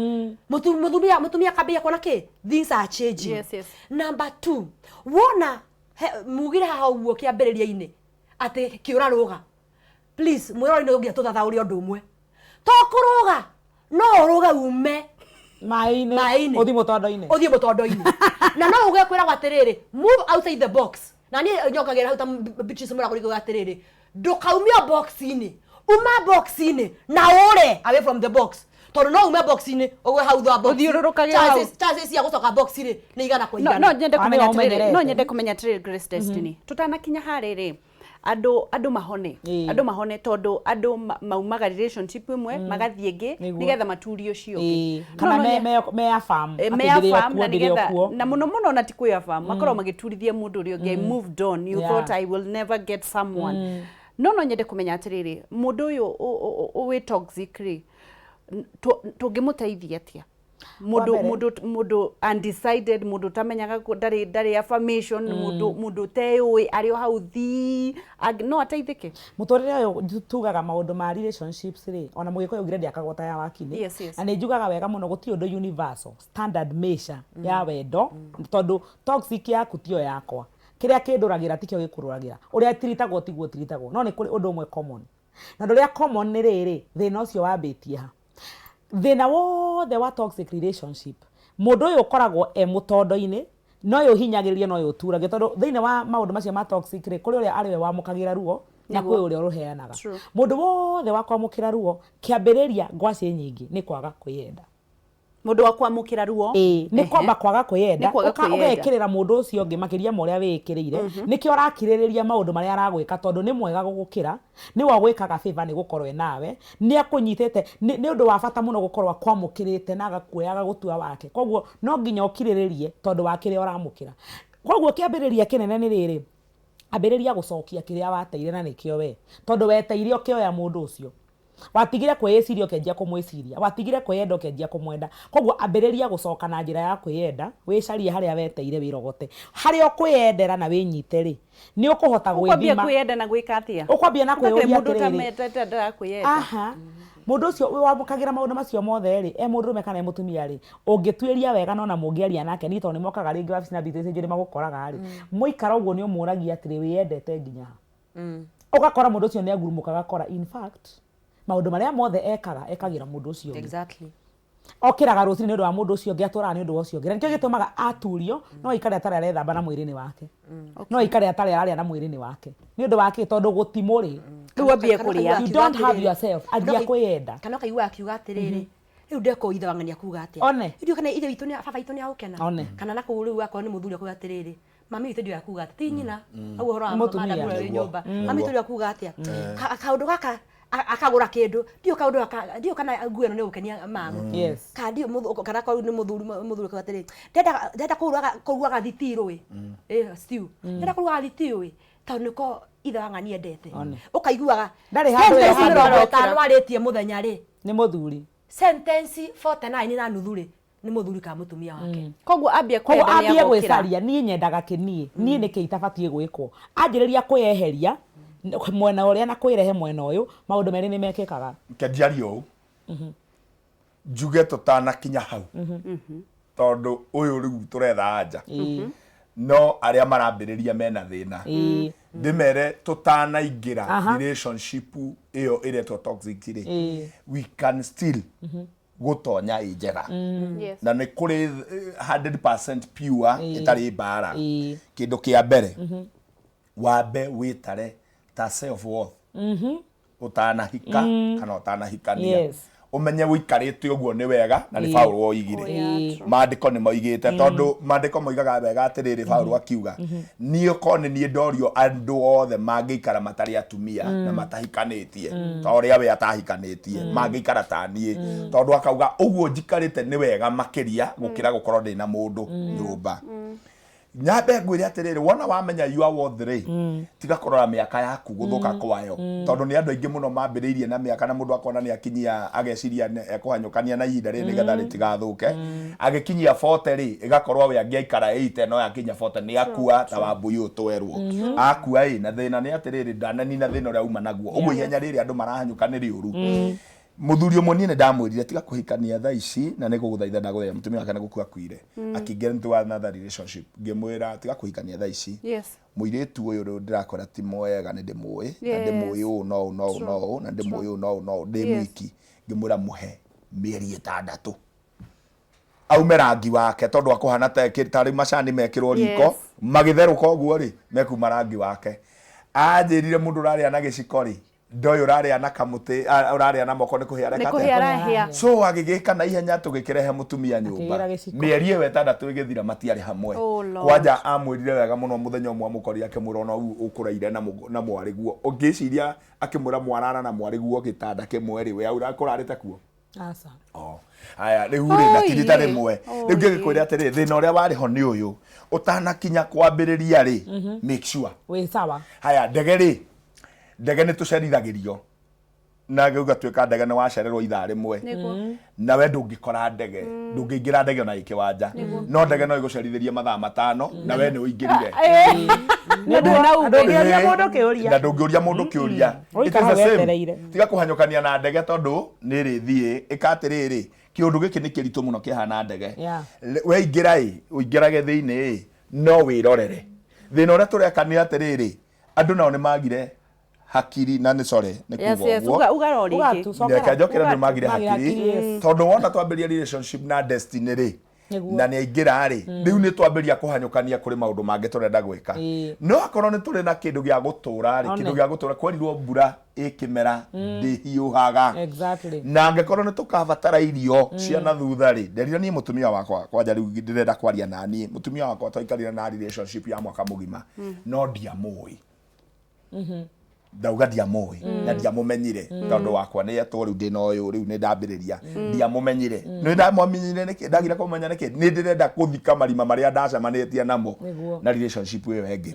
Mũtumia akambĩrĩria kuona kĩ? Things are changing. Yes, yes. Number 2, wona mugire haha ũguo kĩambĩrĩria-inĩ atĩ kĩũra rũga. Please, mwĩrori nĩ ũngĩa tũthathaũre ũndũ ũmwe. To kũrũga, no ũrũge ume Maĩ-inĩ. Maĩ-inĩ. Ũthiĩ mũtondo-inĩ. Ũthiĩ mũtondo-inĩ. Na no uge kwĩragwo atĩrĩrĩ, move outside the box. Na niĩ nyongagĩrĩra hau ta Beatrice Mũragũri ngauga atĩrĩrĩ, ndũkaumio box-inĩ. Uma box-inĩ na ũre away from the box. Tondũ no ume box-inĩ ũgwe hau thutha wa box. Ũthiũrũrũkage hau. Chances cia gũcoka box rĩ nĩ igana kwa No igana. no nyende Ah, kũmenya nĩwe atĩrĩrĩ, no ũmenyerete. nyende kũmenya atĩrĩrĩ, Grace Destiny, tũtanakinya harĩ rĩ, andũ mahone, andũ mahone tondũ andũ maumaga relationship ĩmwe magathiĩ ĩngĩ nĩgetha maturie ũcio ũngĩ. No, Kana no me affirm Eh, atĩ me ndĩrĩ o affirm kuo, na ndĩrĩ o nĩgetha kuo. Na mũno mũno ona ti kwĩ affirm, makoragwo magĩturithia mũndũ ũrĩa ũngĩ, "I moved on, you thought I will never get someone." No nyende kũmenya atĩrĩrĩ, mũndũ ũyũ wĩ toxic rĩ, tũngĩmũteithia atĩa? Mũndũ Wa mbere- mũndũ undecided, mũndũ ũtamenyaga ndarĩ affirmation, mũndũ ũteyũĩ, arĩ o hau thii, no ateithĩke? Mũtũrĩre ũyũ tugaga maũndũ ma relationships rĩ, ona Mũgĩkũyũ augire ndĩakagwo ta ya wakini. Yes. Na nĩ njugaga wega mũno, gũtirĩ ũndũ universal standard measure ya wendo, tondũ toxic yaku tiyo yakwa, kĩrĩa kĩndũragĩra tikĩo gĩkũrũragĩra, ũrĩa tiritagwo tiguo tiritagwo. No nĩ kũrĩ ũndũ ũmwe common, na ũndũ ũrĩa common nĩ rĩrĩ, thĩna ũcio wambĩtie ha? Thĩna wothe wa toxic relationship, mũndũ ũyũ ũkoragwo e mũtondo-inĩ, no ũyũ ũhinyagĩrĩrio, no ũyũ ũturagio, tondũ thĩinĩ wa maũndũ macio ma toxic rĩ, kũrĩ ũrĩa arĩ we wamũkagĩra ruo na kwĩ ũrĩa ũrũheanaga. Mũndũ wothe wa kwamũkĩra ruo, kĩambĩrĩria ngwacĩ nyingĩ nĩ kwaga kwĩyenda. Mũndũ wa kwamũkĩra ruo. Ĩĩ, nĩ kwamba kwaga kwĩyenda. Nĩ kwaga kwĩyenda. Ũgekĩrĩra mũndũ ũcio ũngĩ makĩria ma ũrĩa wĩĩkĩrĩire. Nĩkĩo ũrakirĩrĩria maũndũ marĩa aragwĩka, tondũ nĩ mwega gũgũkĩra, nĩwe ũgwĩkaga favor nĩ gũkorwo e nawe, nĩ akũnyitĩte, nĩ ũndũ wa bata mũno gũkorwo akwamũkĩrĩte na agakuoya agagũtua wake. Koguo no nginya ũkirĩrĩrie tondũ wa kĩrĩa ũramũkĩra. Koguo kĩambĩrĩria kĩnene nĩ rĩrĩ, ambĩrĩria gũcokia kĩrĩa wateire, na nĩkĩo we, tondũ weteire ũkĩoya mũndũ ũcio. Watigire kwĩĩciria ũkĩanjia kũmwĩciria, watigire kwĩyenda ũkĩanjia kũmwenda. Koguo ambĩrĩria gũcoka na njĩra ya kwĩyenda, wĩcarie harĩa weteire, wĩrogote. Harĩa ũkwĩyendera na wĩnyite rĩ, nĩ ũkũhota Ũkwambia gwĩthima. Kwĩyenda na gwĩka atĩa? Ũkwambia na Gũtirĩ kwĩyũria mũndũ atĩrĩrĩ, ũtamendaga kwĩyenda. Aha. Mũndũ ũcio wamũkagĩra maũndũ macio mothe rĩ, e mũndũrũme kana e mũtumia rĩ, ũngĩtuĩria wega na ona mũngĩaria nake, niĩ tondũ nĩ mokaga rĩngĩ wabici na Beatrice njũĩ nĩ magũkoraga rĩ, mũikara ũguo nĩ ũmũragia atĩrĩ, wĩyendete nginya ha? Ũgakora mũndũ ũcio nĩ agurumũkaga, akora in fact maũndũ marĩa mothe ekaga, ekagĩra mũndũ ũcio ũngĩ. Okĩraga rũcinĩ nĩ ũndũ wa mũndũ ũcio ũngĩ, atũraga nĩ ũndũ wa ũcio ũngĩ, na nĩkĩo gĩtũmaga aturio no aikare atarĩ arethamba na mwĩrĩ-inĩ wake, no aikare atarĩ ararĩa na mwĩrĩ-inĩ wake. Nĩ ũndũ wa kĩ? Tondũ gũtimũrĩ. Rĩu ambie kũrĩa. You don't have yourself. Anjia kwĩyenda. Kana ũkaigua akiuga atĩrĩrĩ, rĩu ndekwo ithe wa ng'ania kuga atĩa? One. Ndiũĩ kana ithe witũ nĩ baba witũ nĩ agũkena. One. Kana na kũu rĩu akorwo nĩ mũthuri akuga atĩrĩrĩ, mami witũ ndiũĩ akuga atĩa, ti nyina hau ũhoro wa Nĩ mũtumia. madam ũrĩa wĩ Nĩguo. nyũmba, mami witũ ndiũĩ akuga atĩa. Kaũndũ gaka akagũra kĩndũ, ndiũĩ kaũndũ gaka, ndiũĩ kana nguo ĩno nĩ ĩgũkenia mamu. Kana ndiũĩ kana korwo nĩ mũthuri akuga atĩrĩrĩ, ndĩrenda kũrugaga thitirũ ĩ. Stew. Ndĩrenda kũrugaga thitirũ ĩ, tondũ nĩko ithe wa ng'ania endete. One. Ũkaiguaga Ndarĩ handũ sentence e handũ. 50 arĩtie mũthenya rĩ, Nĩ mũthuri. Sentence 49 na nuthu rĩ, nĩ mũthuri kana mũtumia wake. Koguo ambie Koguo kwenda nĩ ambie agũkĩra. Gwĩcaria, niĩ nyendaga kĩ, niĩ nĩkĩ itabatiĩ gwĩkwo. Anjĩrĩria kwĩyeheria mwena ũrĩa na kwĩrehe mwena ũyũ, maũndũ merĩ nĩ mekĩkaga. Ke njarie ũũ, njuge tũtanakinya hau, tondũ ũyũ rĩu tũretha anja, no arĩa marambĩrĩria mena thĩna, ndĩmere tũtanaingĩra relationship ĩyo ĩretwo toxic rĩ, we can still gũtonya ĩ njega. Na nĩ kũrĩ 100% pure ĩtarĩ mbara. Kĩndũ kĩa mbere, wambe wĩtare ta self worth ũtanahika kana ũtanahikania. Ũmenye ũikarĩte ũguo nĩ wega na nĩ Paũlũ oigire. Oh, yeah, true. Maandĩko nĩ moigĩte, tondũ maandĩko moigaga wega atĩrĩrĩ, Paũlũ akiuga, niĩ korwo nĩ niĩ ndorio, andũ othe mangĩikara matarĩ atumia na matahikanĩtie ta ũrĩa we atahikanĩtie, mangĩikara ta niĩ, tondũ akauga ũguo njikarĩte nĩ wega makĩria gũkĩra gũkorwo ndĩ na mũndũ nyũmba. Nyambe ngwĩre atĩrĩrĩ, wona wamenya your worth rĩ, tiga kũrora mĩaka yaku gũthũka kwayo, tondũ nĩ andũ aingĩ mũno mambĩrĩirie na mĩaka, na mũndũ akona nĩ akinyia, ageciria ekũhanyũkania na ihinda rĩrĩ nĩgetha rĩtigathũke. Agĩkinyia 40 rĩ, ĩgakorwo we angĩaikara 80, no yakinya 40 nĩ akua ta wambui ũyũ twerwo akua ĩ. Na thĩna nĩ atĩrĩrĩ, ndananina thĩna ũrĩa uma naguo ũguo. Ihenya rĩrĩ andũ marahanyũka nĩ rĩũru. Mũthuri ũmwe niĩ nĩ ndamwĩrire, tiga kũhikania thaa ici, na nĩ gũgũthaitha ndagũthaitha. Mũtumia wake nĩ gũkua akuire, akĩingĩra into another relationship. Ngĩmwĩra, tiga kũhikania thaa ici. Mũirĩtu ũyũ rĩu ndĩrakora ti mwega, nĩ ndĩmũĩ na ndĩmũĩ ũũ no ũũ no ũũ no ũũ, na ndĩmũĩ ũũ no ũũ no ũũ ndĩ mwiki. Ngĩmwĩra mũhe mĩeri 6 aume rangi wake, tondũ akũhana tarĩ macani mekĩrwo riko magĩtherũka ũguo rĩ, mekuma rangi wake. Anjĩrire mũndũ ũrarĩa na gĩciko rĩ. Ndoĩ ũrarĩa na kamũtĩ, ũrarĩa na moko nĩ kũhĩa Nĩ areka kũhĩa atĩa? arahĩa. So agĩgĩka na ihenya tũgĩkĩrehe mũtumia nyũmba. Akĩgĩra gĩciko. Mĩeri ĩyo ĩtandatũ ĩgĩthira matiarĩ hamwe. Oh, Lord. Kwanja amwĩrire wega mũno mũthenya ũmwe amũkorire akĩmwĩra ona ũguo ũkũraire na na mwarĩguo. Ũngĩciria akĩmwĩra mwarara na mwarĩguo gĩtanda kĩmwe rĩ, we kũrarĩte kuo? Aca. Oh. Aya, rĩu rĩ na ti rita Oi, rĩmwe. Rĩu ngĩgĩkwĩra atĩrĩ, thĩna ũrĩa warĩ ho nĩ ũyũ. Ũtanakinya kwambĩrĩria rĩ, make sure. Wĩ sawa. Haya, ndege rĩ, ndege nĩ tũcerithagĩrio na gũgatuĩka ndege nĩ wacererwo ithaa rĩmwe. Nĩguo. Na we ndũngĩkora ndege, ndũngĩingĩra ndege ona ĩ kĩwanja. No ndege no ĩgũcerithĩrie mathaa matano na we nĩ ũingĩrire. Na ndũrĩ na umbĩ. Ndũngĩũria mũndũ kĩũria. Na ndũngĩũria mũndũ kĩũria. It is Ũikara the same. wetereire. Tiga kũhanyũkania na ndege tondũ nĩ ĩrĩthiĩ ĩka atĩrĩrĩ, kĩũndũ gĩkĩ nĩ kĩritũ mũno kĩhana ndege. Weingĩra ĩ, ũingĩrage thĩinĩ ĩ, no wĩrorere. Thĩna ũrĩa tũreka nĩ atĩrĩrĩ, andũ nao nĩ magire hakiri na nĩ sorry nĩ Yes, kuga yes, ũguo. uga uga ro rĩngĩ. Uga tu, cokera. Reke njokere Uga nĩ magire tu, magire hakiri hakiri, yes. tondũ wona twambĩrĩria relationship na Destiny rĩ, Nĩguo. na nĩ aingĩra rĩ, rĩu nĩ twambĩrĩria kũhanyũkania kũrĩ maũndũ mangĩ tũrenda gwĩka. No akorwo nĩ tũrĩ na kĩndũ gĩa gũtũra rĩ, One. kĩndũ gĩa gũtũra kwerirwo mbura ĩkĩmera ndĩhiũhaga. Na angĩkorwo nĩ tũkabatara irio cia na thutha rĩ, nderire niĩ mũtumia wakwa kwanja rĩu ndĩrenda kwaria na niĩ mũtumia wakwa twaikarire na relationship ya mwaka mũgima no ndiamũĩ. Ndauga ndiamũĩ na ndiamũmenyire tondũ wakwa nĩ etwo rĩu ndĩna ũyũ rĩu nĩ ndambĩrĩria ndiamũmenyire. Nĩ ndamũmenyire nĩkĩ? Ndagire kũmũmenya nĩkĩ? Nĩ ndĩrenda gũthika marima marĩa ndacemanĩtie namo Nĩguo. na relationship ĩyo ĩngĩ.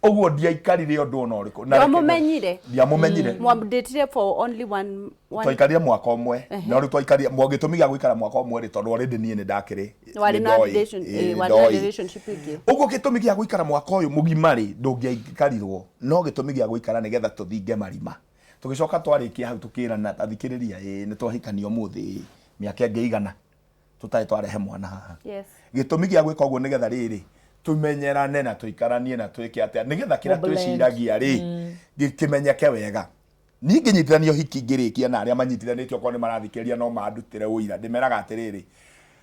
Ũguo ndiaikarire ũndũ ona ũrĩkũ. Na reke- Ndwamũmenyire? Ndiamũmenyire. Mwamdĩtire for only one one Twaikarire mwaka ũmwe no rĩu twaikarire gĩtũmi gĩa gũikara mwaka ũmwe rĩ tondũ already niĩ nĩ ndakĩrĩ warĩ nĩ na ndoĩ. relation Ĩĩ, warĩ na ndoĩ. relationship ĩngĩ. Ũguo gĩtũmi gĩa gũikara mwaka ũyũ mũgima rĩ ndũngĩaikarirwo no gĩtũmi gĩa gũikara nĩgetha tũthinge marima. Tũgĩcoka twarĩkia hau tũkĩrana tathikĩrĩria ĩĩ nĩ twahikania ũmũthĩ ĩĩ mĩaka ĩngĩ igana tũtarĩ twarehe mwana haha. Gĩtũmi gĩa gwĩka ũguo nĩgetha rĩrĩ tũmenyerane na tũikaranie na twĩke atĩa nĩgetha kĩrĩa Gũ-blend. twĩciragia rĩ gĩkĩmenyeke wega. Niĩ ngĩnyitithania ũhiki ngĩrĩkia na arĩa manyitithanĩtie okorwo nĩ marathikĩrĩria no mandutĩre ũira ndĩmeraga atĩrĩrĩ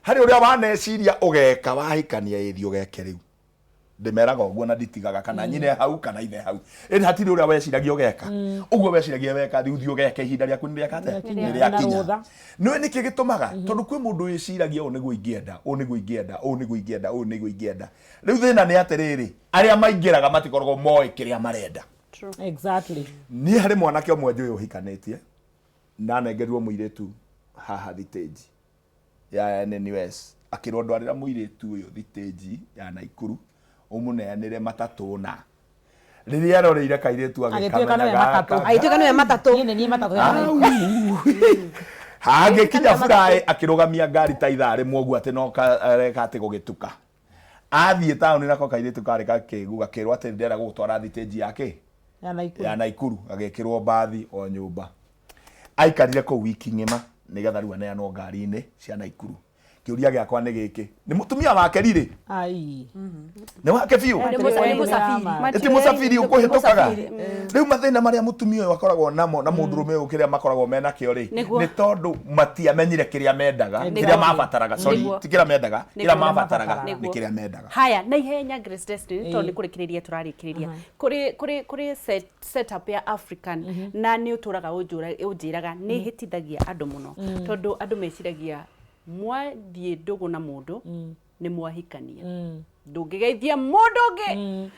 harĩ ũrĩa waneciria ũgeka wahikania ĩthi ũgeke rĩu. Ndĩmeraga ũguo na nditigaga kana nyine hau kana ithe hau. Ĩndĩ hatirĩ ũrĩa weciragia ũgeka. Ũguo weciragia weka rĩu thiĩ ũgeke ihinda rĩaku nĩ rĩaka atĩa? Nĩ Nĩ rĩakinya. rũtha. Nĩũĩ nĩkĩ gĩtũmaga? Tondũ kwĩ mũndũ wĩciragia ũũ nĩguo ingĩenda, ũũ nĩguo ingĩenda, ũũ nĩguo ingĩenda, ũũ nĩguo ingĩenda. Rĩu thĩna nĩ atĩrĩrĩ, arĩa maingĩraga matikoragwo moĩ kĩrĩa marenda. Exactly. Niĩ harĩ mwanake ũmwe njũĩ ũhikanĩtie ndanengerirwo mũirĩtu haha thitĩnji ya NNUS akĩrwo ndwarĩra mũirĩtu ũyũ thitĩnji ya Naikuru ũmũneanĩre matatũ na rĩrĩa aroreire kairĩtu Agĩtuĩka nĩwe agĩkamenya matatũ. gaka Agĩtuĩka nĩwe matatũ. Niĩ nĩ niĩ matatũ ya Naikuru. Agĩkinya buraĩ akĩrũgamia ngari ta ithaa rĩmwe ũguo atĩ no kareka atĩ gũgĩtuka. Athiĩ taũni nako kairĩtu karĩ gakĩgu gakĩrwo atĩ ndĩrenda gũgũtwara thitĩnji ya kĩ? Ya Naikuru. Ya Naikuru agĩkĩrwo mbathi o nyũmba. Aikarire kũu wiki ng'ima nĩgetha rĩu aneanwo ngari-inĩ cia Naikuru. Kĩũria gĩakwa nĩ gĩkĩ, nĩ mũtumia wake rirĩ? Ai. Nĩ wake biũ? Nĩ mũsafiri. Ĩti mũsafiri ũkũhĩtũkaga. Rĩu mathĩna marĩa mũtumia ũyũ akoragwo namo na mũndũrũme ũyũ kĩrĩa makoragwo menakĩo rĩ, Nĩguo. nĩ tondũ matiamenyire kĩrĩa mendaga, kĩrĩa mabataraga, sorry, Nĩguo. ti kĩrĩa mendaga, kĩrĩa Nĩguo. mabataraga Nĩguo. nĩ kĩrĩa mendaga. Haya, na ihenya Grace Destiny tondũ nĩ kũrĩkĩrĩria tũrarĩkĩrĩria. Kũrĩ kũrĩ setup ya African na nĩ ũtũraga ũnjĩraga nĩ ĩhĩtithagia andũ mũno tondũ andũ meciragia mwathiĩ ndũgũ na mũndũ nĩ mwahikania. Ndũngĩgeithia mũndũ ũngĩ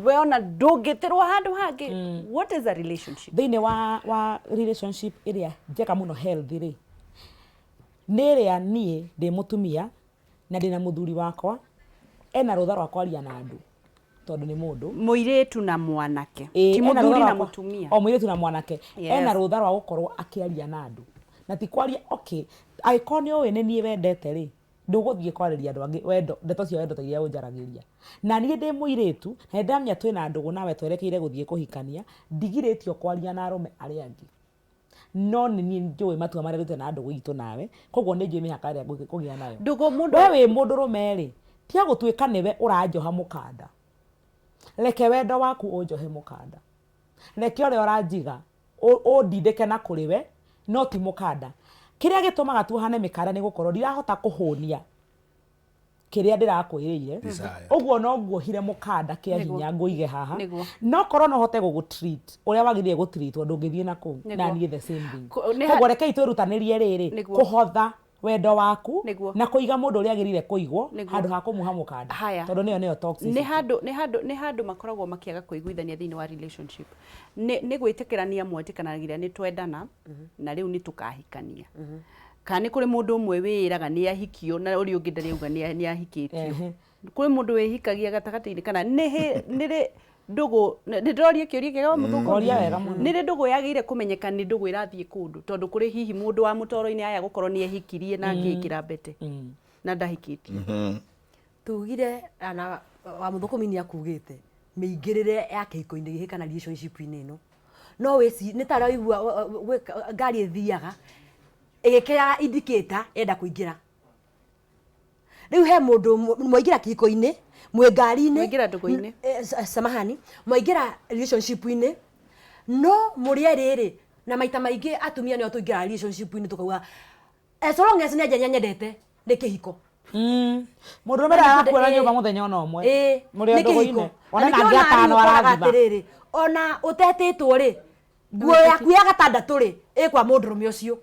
we ona ndũngĩtĩrwo handũ hangĩ. What is a relationship? Thĩinĩ wa relationship ĩrĩa njega mũno healthy rĩ, nĩ ĩrĩa niĩ ndĩ mũtumia na ndĩna mũthuri wakwa ena rũtha rwa kwaria na andũ tondũ nĩ mũndũ. Mũirĩtu na mwanake. Ĩĩ, Ti ena rũtha mũthuri na rwa mũtumia. O mũirĩtu na mwanake. Yes. Ena rũtha rwa gũkorwo akĩaria na andũ. Na ti kwaria, okay, angĩkorwo nĩ ũĩ nĩ niĩ wendete rĩ, ndũgũthiĩ kwarĩria andũ angĩ wendo, ndeto cia wendo ta iria ũnjaragĩria. Na niĩ ndĩ mũirĩtu, na nĩ ndamenya twĩna ndũgũ nawe twerekeire gũthiĩ kũhikania, ndigirĩtio kwaria na arũme arĩa angĩ. No nĩ niĩ njũĩ matua marĩa nduĩte na ndũgũ itũ nawe, koguo nĩ njũĩ mĩhaka ĩrĩa ngũgĩa nayo. Ndũgũ mũndũ We wĩ mũndũrũme rĩ, tiga gũtuĩka nĩwe ũranjoha mũkanda. Reke wendo waku ũnjohe mũkanda. Reke ũrĩa ũranjiga ũndindĩke na kũrĩ we, no ti mũkanda. Kĩrĩa gĩtũmaga tuohane mĩkanda nĩ gũkorwo ndirahota kũhũnia Kĩrĩa ndĩrakwĩrĩire. Desire. Ũguo no nguohire mũkanda kĩa Nĩguo. hinya ngũige haha. Nĩguo. No korwo no hote gũgũ-treat ũrĩa wagĩrĩire gũ-treatwo, ndũngĩthiĩ na kũu. Nĩguo. Na niĩ the same thing. Koguo Koguo rekei twĩrutanĩrie rĩrĩ Nĩguo. kũhotha wendo waku Nĩguo. na kũiga mũndũ ũrĩa agĩrĩire kũigwo Nĩguo. handũ ha kũmuha mũkanda. Haya. Tondũ nĩyo nĩyo toxicity. Nĩ handũ makoragwo makĩaga kũiguithania thĩinĩ wa relationship, nĩ gwĩtĩkĩrania mwetĩkanagĩra nĩ twendana na rĩu nĩ tũkahikania, kana nĩ kũrĩ mũndũ ũmwe wĩĩraga nĩ ahikio na ũrĩa ũngĩ ndarĩ auga nĩ ahikĩtio? Kũrĩ mũndũ wĩhikagia gatagatĩ-inĩ, kana nĩ rĩ ndũgũ, nĩ ndĩroria kĩũria kĩega wa mũthũkũ? Oria wega mũno. Nĩ rĩ ndũgũ yagĩrĩire kũmenyeka nĩ ndũgũ ĩrathiĩ kũndũ? Tondũ kũrĩ hihi mũndũ wa mũtoro-inĩ aya gũkorwo nĩ ehikirie na akĩĩkĩra mbete na ndahikĩtio. Tugire ana wa muthukumi ni akugite mĩingĩrĩre ya kĩhiko-inĩ gĩkĩ kana relationship-inĩ ĩno, no wĩci nĩ ta ũrĩa waigua ngari ĩthiaga ĩgĩkĩraga indicator enda kũingĩra. Rĩu he mũndũ mwaingĩra kĩhiko-inĩ, mwĩ ngari-inĩ. Mwaingĩra ndũgũ-inĩ. Samahani, mwaingĩra relationship-inĩ, no mũrĩ erĩ rĩ, na maita maingĩ atumia nĩo tũingĩraga relationship-inĩ tũkauga as long as nĩ nyendete, nĩ kĩhiko. Mũndũrũme ndarakuona nyũmba mũthenya ona ũmwe. Mũrĩ o Nĩ kĩhiko. ndũgũ-inĩ. Ona Na nĩkĩo nangĩ ona atano rĩu ũkoraga arathima. atĩrĩrĩ, ona ũtetĩtwo rĩ, nguo yaku ya gatandatũ rĩ, ĩ kwa mũndũrũme ũcio.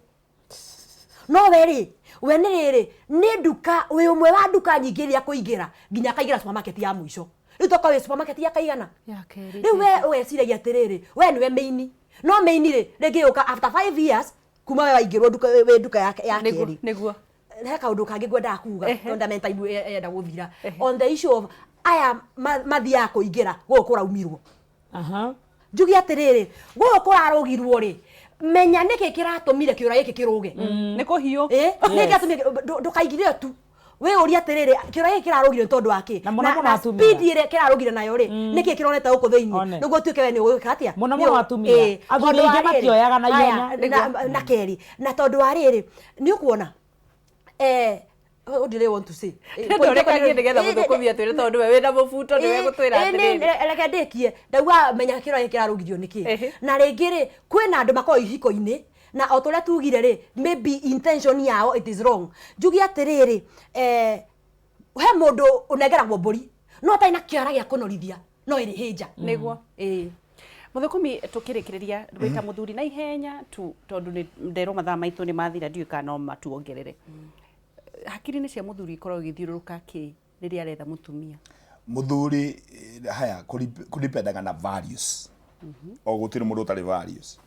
No we rĩ, we nĩ rĩrĩ, nĩ nduka wĩ ũmwe wa nduka nyingĩ iria kũingĩra nginya akaingĩra supermarket ya mũico. Rĩu tokorwo wĩ supermarket ya kaigana. Ya kerĩ. Rĩu we ũgeciragia atĩrĩrĩ, we nĩwe main, no main rĩ, rĩngĩ yũka after 5 years kuma we waingĩrwo nduka, wĩ nduka ya kerĩ. He kaũndũ kangĩ ngwendaga kuga, tondũ ndamenya time ĩrenda gũthira, on the issue of aya mathiaga kũingĩra gũkũ kũraumirwo. Njuge atĩrĩrĩ, gũkũ kũrarũgirwo rĩ, menya nĩkĩ kĩratũmire kĩũra gĩkĩ kĩrũge. Nĩ kũhiũ. Nĩkĩ kĩratũmire ndũkaingĩre tu, wĩyũrie atĩrĩrĩ, kĩũra gĩkĩ kĩrarũgire nĩ tondũ wa kĩ? Na mũno mũno Na atumia. speed ĩrĩa kĩrarũgire nayo rĩ, nĩkĩ kĩronete gũkũ thĩinĩ One. nĩguo ũtuĩke we nĩ ũgwĩka atĩa? Mũno mũno atumia. Athuri Tondũ wa aingĩ rĩrĩ, matioyaga na haya, ihenya. na kerĩ, na tondũ wa rĩrĩ, nĩ ũkuona what do they want to say? Ndorekagie nĩgetha mũthũkũmi atwĩre, tondũ we wĩna mũbuto nĩwe gũtwĩra atĩrĩrĩ. Reke ndĩkie. Ndauga menya kĩro gĩkĩ kĩrarũgirio nĩkĩ. Na rĩngĩ rĩ, kwĩna andũ makoragwo ihiko-inĩ na o ta ũrĩa tugire rĩ, maybe intention yao it is wrong. Njuge atĩrĩrĩ, he mũndũ ũnengeragwo mbũri no atarĩ na kĩara gĩa kũnorithia, no ĩrĩ hĩnja. Nĩguo mũthũkũmi, tũkĩrĩkĩrĩria wĩta mũthuri na ihenya tu, tondũ nĩ nderwo mathaa maitũ nĩ mathira, ndiũĩ kana no matuongerere. Hakiri-inĩ cia mũthuri ikoragwo igĩthiũrũrũka kĩ rĩrĩa aretha mũtumia? Muthuri haya kũdipendaga na values. O gũtirĩ mũndũ ũtarĩ values.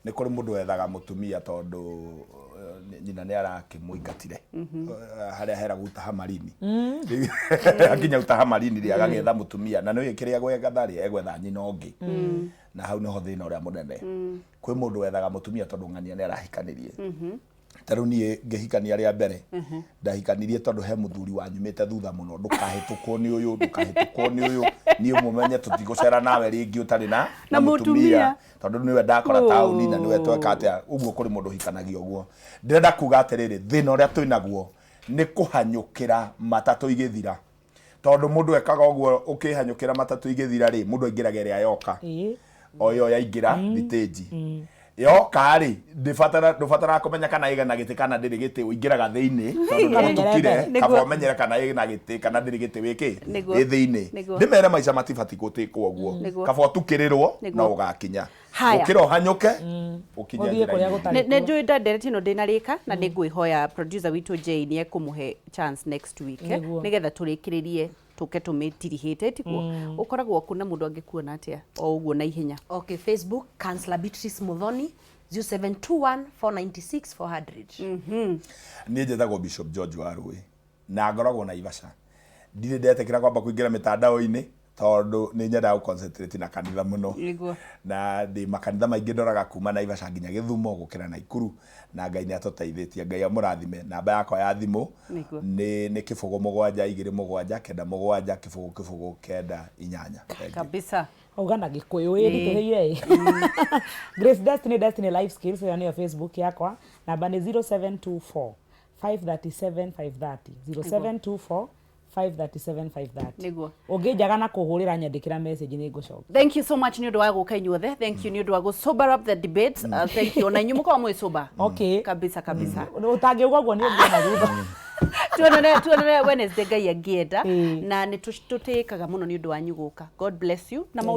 Nĩ kũrĩ mũndũ wethaga mũtumia tondũ nyina nĩ arakĩmũingatire. Harĩa heragwo utaha marini, akinya utaha marini rĩ, agagĩetha mũtumia na nĩũĩ kĩrĩa gwetha rĩ, egwetha nyina ũngĩ, na hau nĩho thĩna ũrĩa mũnene. Kwĩ mũndũ wethaga mũtumia tondũ ng'ania nĩ arahikanirie. Ta rĩu niĩ ngĩhikania rĩa mbere, ndahikanirie tondũ he mũthuri wanyumĩte thutha mũno, ndũkahĩtũkwo nĩ ũyũ, ndũkahĩtũkwo nĩ ũyũ, niĩ mũmenye tũtigũcera nawe rĩngĩ ũtarĩ na Na mũtumia. Tondũ nĩwe ndakora taũni na nĩwe tweka atĩa ũguo. Kũrĩ mũndũ ũhikanagia ũguo. Ndĩrenda kuga atĩrĩrĩ, thĩna ũrĩa twĩnaguo nĩ kũhanyũkĩra matatũ igĩthira, tondũ mũndũ ekaga ũguo, ũkĩhanyũkĩra matatũ igĩthira rĩ, mũndũ aingĩraga ĩrĩa yoka. O ĩyo yaingĩra thitĩnji yoka rĩ, ndũbataraga kũmenya kana ĩgana gĩtĩ kana ndĩrĩ gĩtĩ, ũingĩraga thĩinĩ tondũ nĩ Kamenyere gũtukire. mbere. Kaba ũmenyere kana ĩna gĩtĩ kana ndĩrĩ gĩtĩ, wĩkĩ wĩ thĩinĩ. Ndĩmere maica matibati gũtĩkwo ũguo. Kaba ũtukĩrĩrwo no ũgakinya Haya. gũkĩra ũhanyũke ũkinye Ũthiĩ kũrĩa njĩra-inĩ. gũtarĩ. Nĩ njũĩ ndandereti ĩno ndĩnarĩka, na nĩ ngwĩhoya producer witũ Jane nĩ ekũmũhe chance next week, nĩgetha tũrĩkĩrĩrie, tũke tũmĩtirihĩte, tiguo? Ũkoragwo kũ na mũndũ angĩkuona atĩa o ũguo na ihenya? Okay, Facebook, Counselor Beatrice Muthoni, 0721 496 400. Niĩ njĩtagwo Bishop George Warũĩ na ngoragwo Naivasha. Ndirĩ ndetĩkĩra kwamba kũingĩra mĩtandao-inĩ tondũ nĩ nyendaga gũ-concentrate na kanitha mũno. Na ndĩ makanitha maingĩ ndoraga kuma Naivasha nginya Gĩthumo gũkĩra Naikuru, na Ngai nĩ atũteithĩtie. Ngai amũrathime. Namba yakwa ya thimũ nĩ 07279700098. Thank you. Kabisa. Auga na Gĩkũyũ ĩ nditũhĩire ĩ. Grace Destiny, Destiny Life Skills, ĩyo nĩyo Facebook yakwa. Namba nĩ 0724 537 530, 0724 537 530. Ũngĩnjaga na kũhũrĩra, nyandĩkĩra message, nĩ ngũcoka. Thank you so much nĩ ũndũ wa gũka inyuothe. Thank you nĩ ũndũ wa gũ sober up the debate. Thank you ona inyuĩ mũkorwo mwĩ sober. Kabisa kabisa. Ũtangĩuga ũguo nĩ ũngĩona thutha. Tuonane, tuonane Wednesday Ngai angĩenda. Ĩĩ. Na nĩ tũtĩĩkaga mũno nĩ ũndũ wanyu gũka. God bless you na maũndũ.